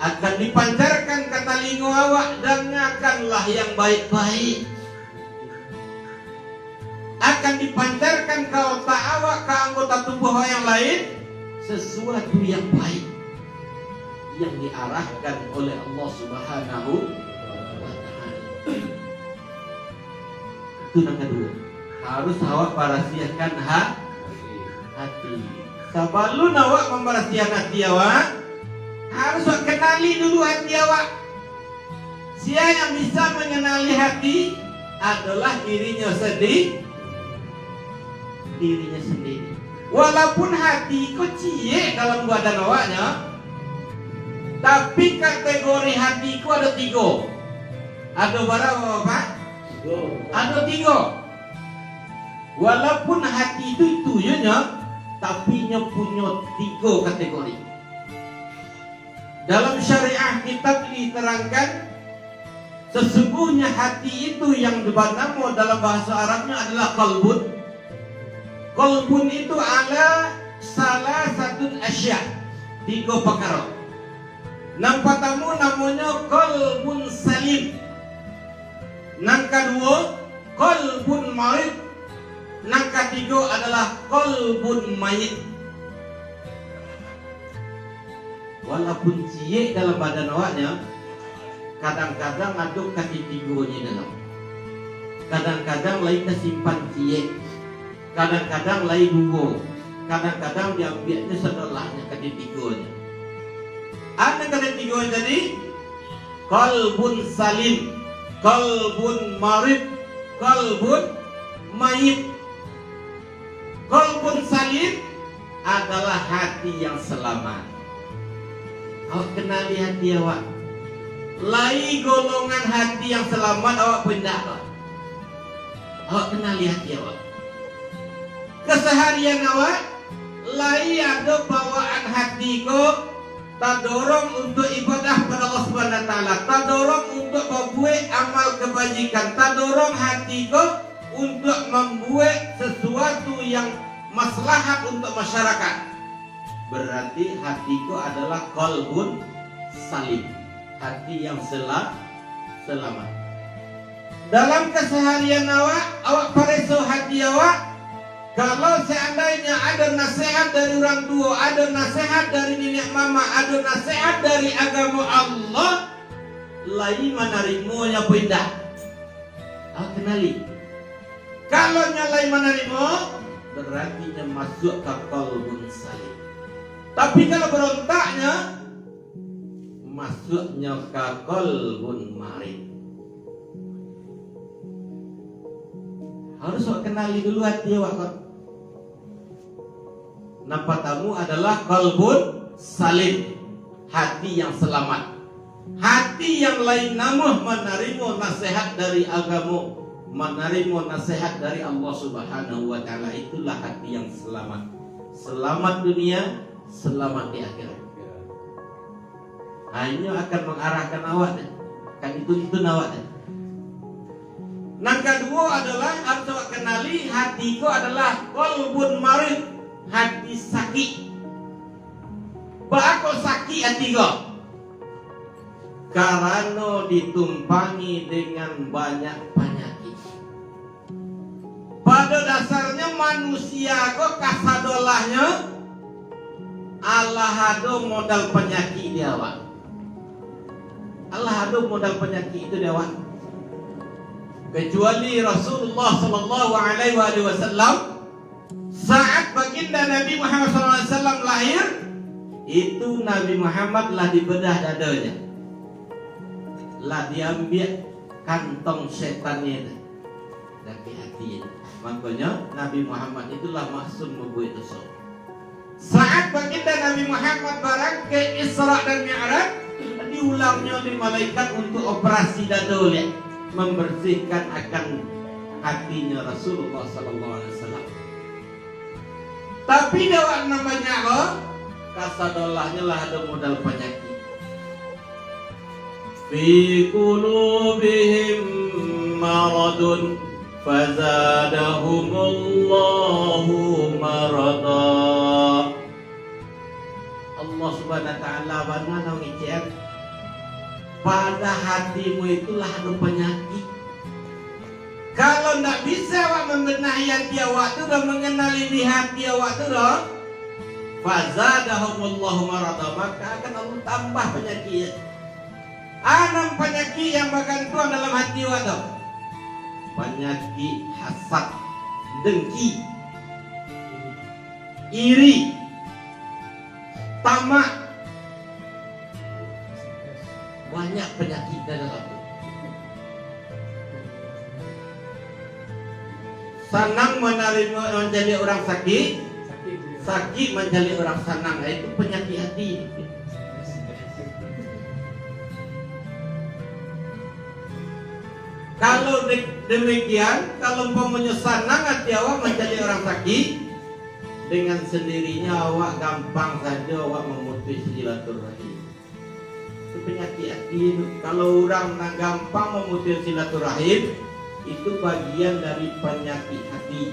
Akan dipancarkan ka talingo awak, dangakanlah yang baik-baik. Akan dipancarkan ka otak awak, ka anggota tubuh awak yang lain, sesuatu yang baik yang diarahkan oleh Allah Subhanahu wa Ta'ala. Itu nan kaduo. Harus awak barasiahkan ha-, hati. Sabalun awak mambarasiahan hati awak, harus awak kenali dulu hati awak. Sia yang bisa manganali hati adolah dirinyo sandi-, dirinyo sandiri. Walaupun hati ko ciek dalam badan awaknyo, tapi kategori hati ko ado tigo. Ado bara, Bapak? Tigo. Ado tigo. Walaupun hati itu itu je nyo, tapi nyo punyo tigo kategori. Dalam syariah kitab diterangkan, sesungguhnya hati itu yang banamo dalam bahasa Arabnya adalah qalbun. Qalbun itu ala salasatun asya, tigo pakaro. Nan patamu namonyo qalbun salim. Nan kaduo, qalbun marid. Nan katigo adalah qalbun mayit. Walaupun ciek dalam badan awaknyo, kadang-kadang ado katigonyo dalam. Kadang-kadang lai tasimpan ciek. Kadang-kadang lai duo, kadang-kadang diambiaknyo sadolahnyo katigonyo. Ado katigonyo tadi, qalbun salim, qalbun marid, qalbun mayit. Qalbun salim adalah hati yang selamat. Awak kenali hati awak. Lai golongan hati yang selamat awak pindah lah. Awak kenali hati awak. Keseharian awak, lai ado bawaan hati ko tadorong untuak ibadah pada Allah Subhanahu Wa Taala, tadorong untuak babuek amal kebajikan, tadorong hati ko untuak mambuek sesuatu yang maslahat untuak masyarakat. Berarti hati ko adalah qalbun salim, hati yang sela-, selamat. Dalam keseharian awak, awak pareso hati awak, kalau seandainya ado nasihat dari urang tuo, ado nasihat dari niniak mamak, ado nasihat dari agamo Allah, lai manarimonyo apo indak? Awak kenali. Kalau nyo lai manarimo, berarti nyo masuak ka qalbun salim. Tapi kalau barontaknyo, masuaknyo ka qalbun marid. Harus awak kenali dulu hati awak ko. Nan patamu adalah qalbun salim, hati yang selamat. Hati yang lai namuah manarimo nasihat dari agamo, manarimo nasihat dari Allah Subhanahu wa Ta'ala, itulah hati yang selamat. Selamat dunia, selamat di akhirat. Hanyo akan mangarahkan awak deh, akan dituntun awak deh. Nan kaduo adolah, harus awak kenali, hati ko adolah qalbun marid, hati sakik. Baa kok sakik hati ko? Karano ditumpangi dengan banyak panyakik. Pado dasarnyo manusia ko kasadolahnyo alah ado modal panyakik di awak. Alah ado modal panyakik itu di awak. Kecuali Rasulullah sallallahu alaihi wasallam, saat baginda Nabi Muhammad sallallahu alaihi wasallam lahir, itu Nabi Muhammad lah dibedah dadonyo. Lah diambiak kantong setannyo itu. Dari hati. Makonyo, Nabi Muhammad itulah maksum mambuek doso. Saat baginda Nabi Muhammad barangkek Isra dan Mi'raj, diulangnyo dek malaikat untuk operasi dado, liak, membersihkan akan hatinyo Rasulullah sallallahu alaihi wasallam. Tapi dek awak nan banyak ko, Sadolahnyo lah ado modal panyakik. Fi qulubihim maradun fazadahumullahu marada. Allah Subhanahu wa Ta'ala bana nan mangecek, pada hatimu itulah ado panyakik. Kalau ndak bisa awak mambenahi hati awak tu, dan manganali di hati awak tu doh, fazadahumullahu marada, maka akan Allah tambah panyakik. Anam panyakik yang bagantuang dalam hati awak tu. Panyakik hasad, dengki, iri, tamak. Banyak panyakik dalam tu. Sanang manarimo, mancaliak urang sakik, sakik mancaliak urang sanang, itu panyakik hati. Kalau de-, demikian, kalau umpamonyo sanang ati awak mancaliak urang sakik, dengan sendirinya awak gampang sajo awak mamutuih silaturahim. Itu panyakik ati tu. Kalau urang nan gampang mamutuih silaturahim, itu bagian dari panyakik hati.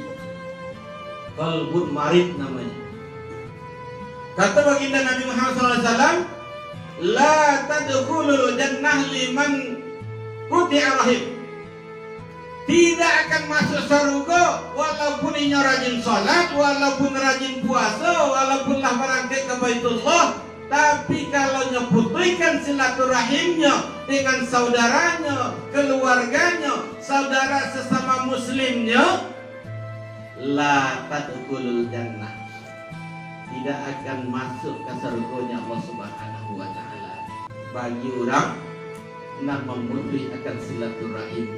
Qalbun marid namonyo. Kato Baginda Nabi Muhammad sallallahu alaihi wasallam, "La tadkhulul jannah liman quti'a rahim." Tidak akan masuk sarugo, walaupun inyo rajin salat, walaupun rajin puaso, walaupun lah barangkek ka Baitullah, tapi kalau nyo putuihkan silaturahimnyo dengan saudaranyo, kaluarganyo, saudara sasamo muslimnyo, la tadkhulul jannah, tidak akan masuk ka sarugonyo Allah Subhanahu wa Ta'ala. Bagi urang nan mamutuih akan silaturahim.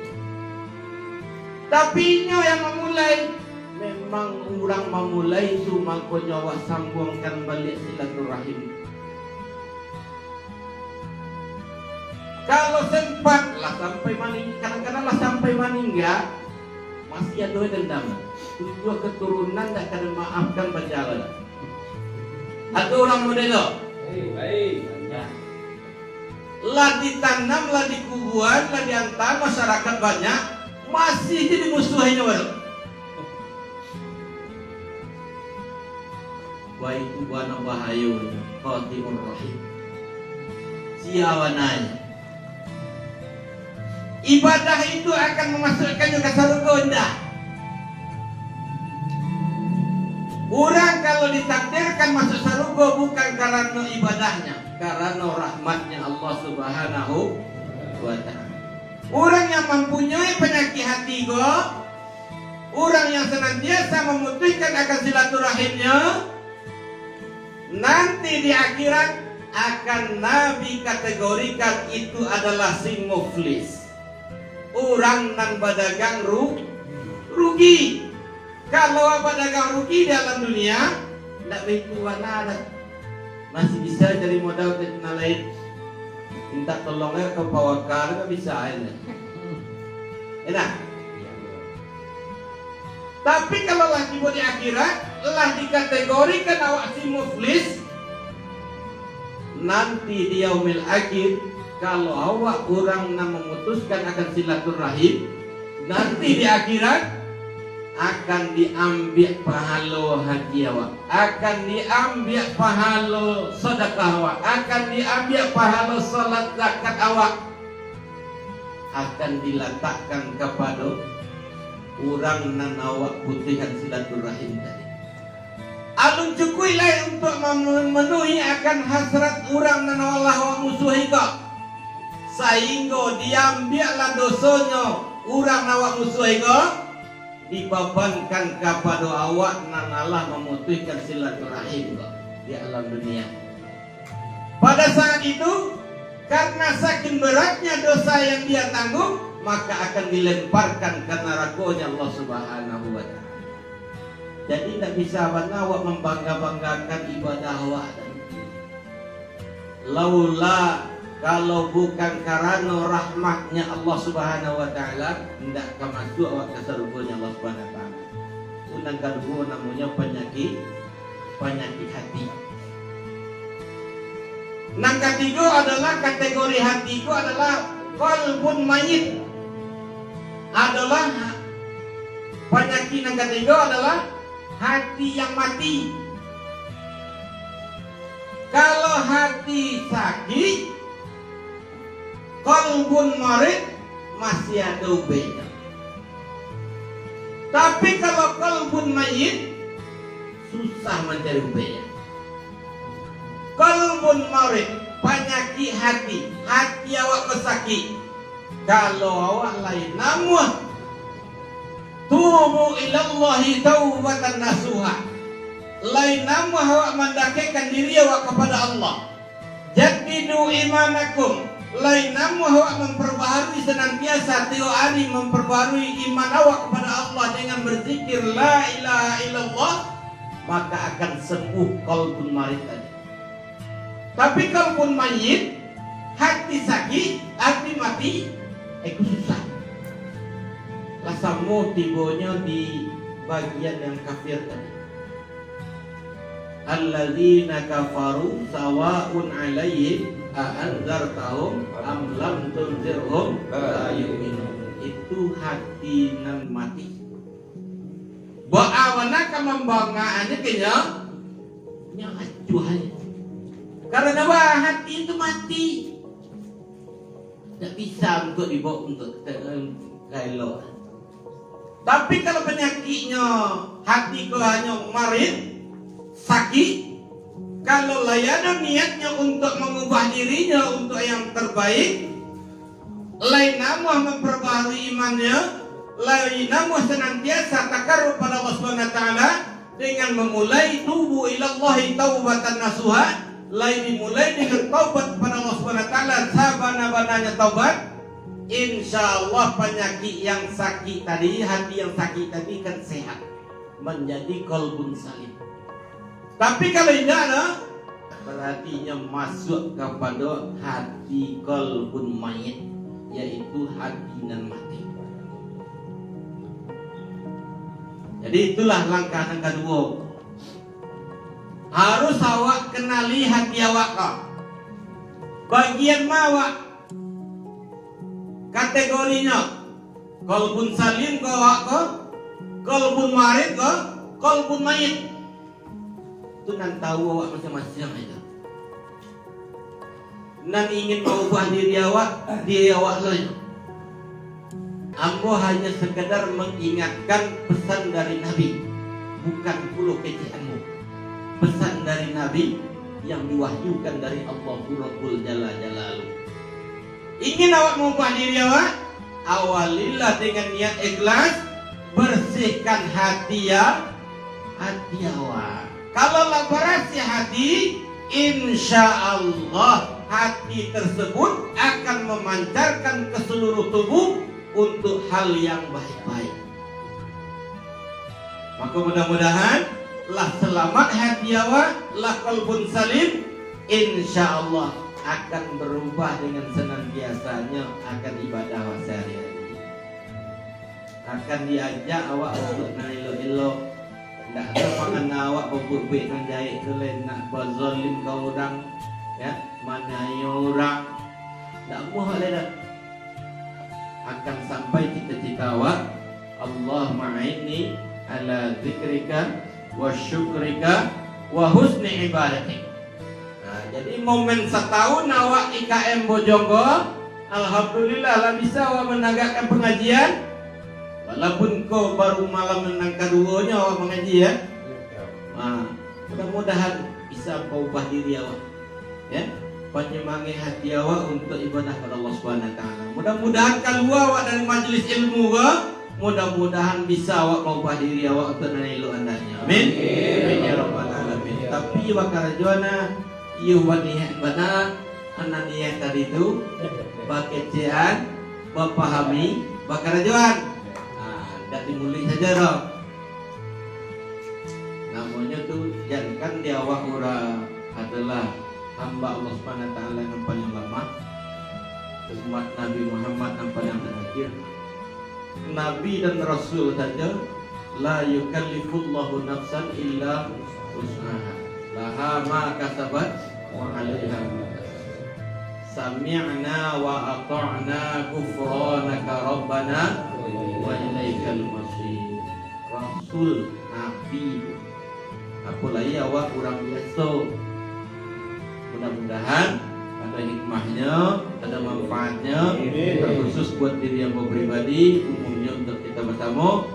Tapi inyo yang mamulai, memang urang mamulai tu, mangkonyo awak sambuangkan baliak silaturahim. Kalau sempat, lah sampai maning-, kadang-kadang lah sampai maningga, masih ado dendam. Tujuah keturunan dak kada maafkan bajalo. Ado urang model tu. Baik, baik. Lah ditanam, lah dikubuan, lah diantaan masyarakat banyak, masih jadi musuahnyo baru. Wah, itu bana bahayonyo, qatimur rahim. Sia bananyo. Ibadah itu akan mamasuakkannyo ka sarugo, indak? Urang kalau ditakdirkan masuk sarugo bukan karano ibadahnyo, karano rahmatnyo Allah Subhanahu wa Ta'ala. Urang yang mampunyoi panyakik hati ko, urang yang sanantiasa mamutuihkan akan silaturahimnyo, nanti di akhirat akan Nabi kategorikan itu adalah si muflis, urang nan badagang ru-, rugi. Kalau awak badagang rugi di alam dunia, ndak baitu bana doh. Masih bisa cari modal ka nan lain. Minta tolong ka pawakal, kan bisa aja. Enak. Tapi kalau lah tibo di akhirat, lah dikategorikan awak si muflis, nanti di yaumil akhir, kalau awak urang nan mamutuskan akan silaturahim, nanti di akhirat akan diambiak pahalo haji awak, akan diambiak pahalo sadakah awak, akan diambiak pahalo salat zakat awak, akan dilatakkan kapado urang nan awak putuihkan silaturahim tadi. Alun cukuik lai untuak mamenuhi akan hasrat urang nan lah awak musuahi ko, sainggo diambiaklah dosonyo urang nan awak musuahi ko, dibabankan kapado awak nan alah mamutuihkan silaturahim ko di alam dunia. Pada saat itu, karena saking beratnya dosa yang dia tanggung, maka akan dilemparkan ka narakonyo Allah Subhanahu wa Ta'ala. Jadi, indak bisa bana awak mambangga-banggakan ibadah awak tadi. Laula, kalau bukan karano rahmatnya Allah Subhanahu wa Ta'ala, indak ka masuak awak ka sarugonyo Allah Subhanahu wa Ta'ala. Itu nan kaduo namonyo panyakik, panyakik hati. Nan katigo adalah kategori hati ko adalah qalbun mayit. Adalah panyakik nan katigo adalah hati yang mati. Kalau hati sakik, qalbun marid, masih ado ubainyo. Tapi kalau qalbun mayit, susah mancari ubainyo. Qalbun marid, panyakik hati, hati awak ko sakik. Kalau awak lai namuah, tubu ilallahi taubatan nasuha, lai namuah awak mandakekkan diri awak kapada Allah. Jaddidu imanakum, lai namuah awak mamparbaharui sanantiasa tiok ari, mamparbaharui iman awak kapada Allah dengan barzikir la ilaha illallah, maka akan sambuah qalbun marid tadi. Tapi qalbun mayit, hati sakik, hati mati, itu susah. Lah samo tibonyo di bagian yang kafir tadi. Alladzina kafaru sawaun alaihim a anzartahum am lam tunzirhum la yu'minun. Itu hati nan mati. Baa bana ka mambangaannyo ka inyo? Nyo acuah aja. Karano baa? Hati tu mati. Ndak bisa untuak dibaok untuak ka, ka elok. Tapi kalau panyakiknyo hati ko hanyo marit, sakik, kalau lai ado niatnyo untuak mangubah dirinyo untuak yang terbaik, lai namuah mamparbaharui imannyo, lai namuah sanantiasa takarub pada Allah Subhanahu wa Taala, dengan mamulai tubu ilallahi taubatan nasuha, lai dimulai dengan taubat kepada Allah Subhanahu wa Taala, sabana-bananya taubat, insya Allah panyakik yang sakik tadi, hati yang sakik tadi kan sehat, manjadi qalbun salim. Tapi kalau indak, nah, Barati inyo masuak kapado hati qalbun mayit, yaitu hati nan mati. Jadi, itulah langkah nan kaduo. Harus awak kanali hati awak ko. Bagian ma awak kategorinyo? Qalbun salim ko awak ko, qalbun marid ko, qalbun mayit. Tu nan tahu awak masing-masing aja. Nan ingin maubah diri awak, diri awak lo. Ambo hanya sekedar mengingatkan pesan dari Nabi, bukan pulo kecek ambo. Pesan dari Nabi yang diwahyukan dari Allahu Rabbul Jalla Jalaluh. Ingin awak maubah diri awak? Awalilah dengan niat ikhlas, bersihkan hati ya, hati awak. Kalau lah barasiah hati, insya Allah hati tersebut akan memancarkan ke seluruh tubuh untuk hal yang baik-baik. Maka mudah-mudahan lah salamat hati awak, lah qalbun salim, insya Allah akan berubah dengan senantiasanyo akan ibadah awak sehari-hari. Akan diajak awak untuk nan elok-elok. Ndak ado pangana awak babuek-buek nan jahek tu lai, nak bazalim ka urang, ya, maniayo urang. Ndak amuah lai dah. Akan sampai cita-cita awak, Allahumma a'inni ala zikrika wa syukrika wa husni ibadatik. Nah, jadi momen satahun awak I K M Bojong ko, alhamdulillah lah bisa awak managakkan pangajian. Walaupun ko baru malam nan kaduonyo awak mangaji, ya. Nah, mudah-mudahan bisa paubah diri awak. Ya, panyamangek hati awak untuak ibadah pada Allah Subhanahu wa Taala. Mudah-mudahan kalua awak dari majelis ilmu ko, mudah-mudahan bisa awak maubah diri awak untuak nan elok andaknyo. Amin. Amin ya rabbal alamin. Tapi bakarajo nah, iyo baniat bana, anak niat tadi tu, bakecekan, bapahami, bakarajoan. Ah, dak di muluik sajo doh. Namonyo tu, jankan di awak urang adalah hamba Allah Subhanahu wa Taala nan paling lamah, umat Nabi Muhammad nan paling terakhir. Nabi dan Rasul saja, la yukallifullahu nafsan illa wus'aha. Laha ma kasabat wa alaiha ma kasabat. Sami'na wa ata'na, ghufranaka rabbana wa ilaikal masir. Rasul, nabi, apo lai awak urang biaso. Mudah-mudahan ada hikmahnya, ada manfaatnya, terkhusus buat diri ambo pribadi, umumnya untuk kita bersama.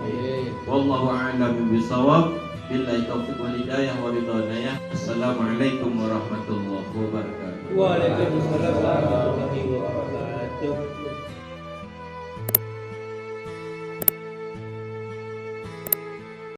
Wallahu a'lam bishawab. Billahi taufiq wal hidayah wa ridho inayah. Assalamualaikum warahmatullahi wabarakatuh. Waalaikumsalam warahmatullahi wabarakatuh.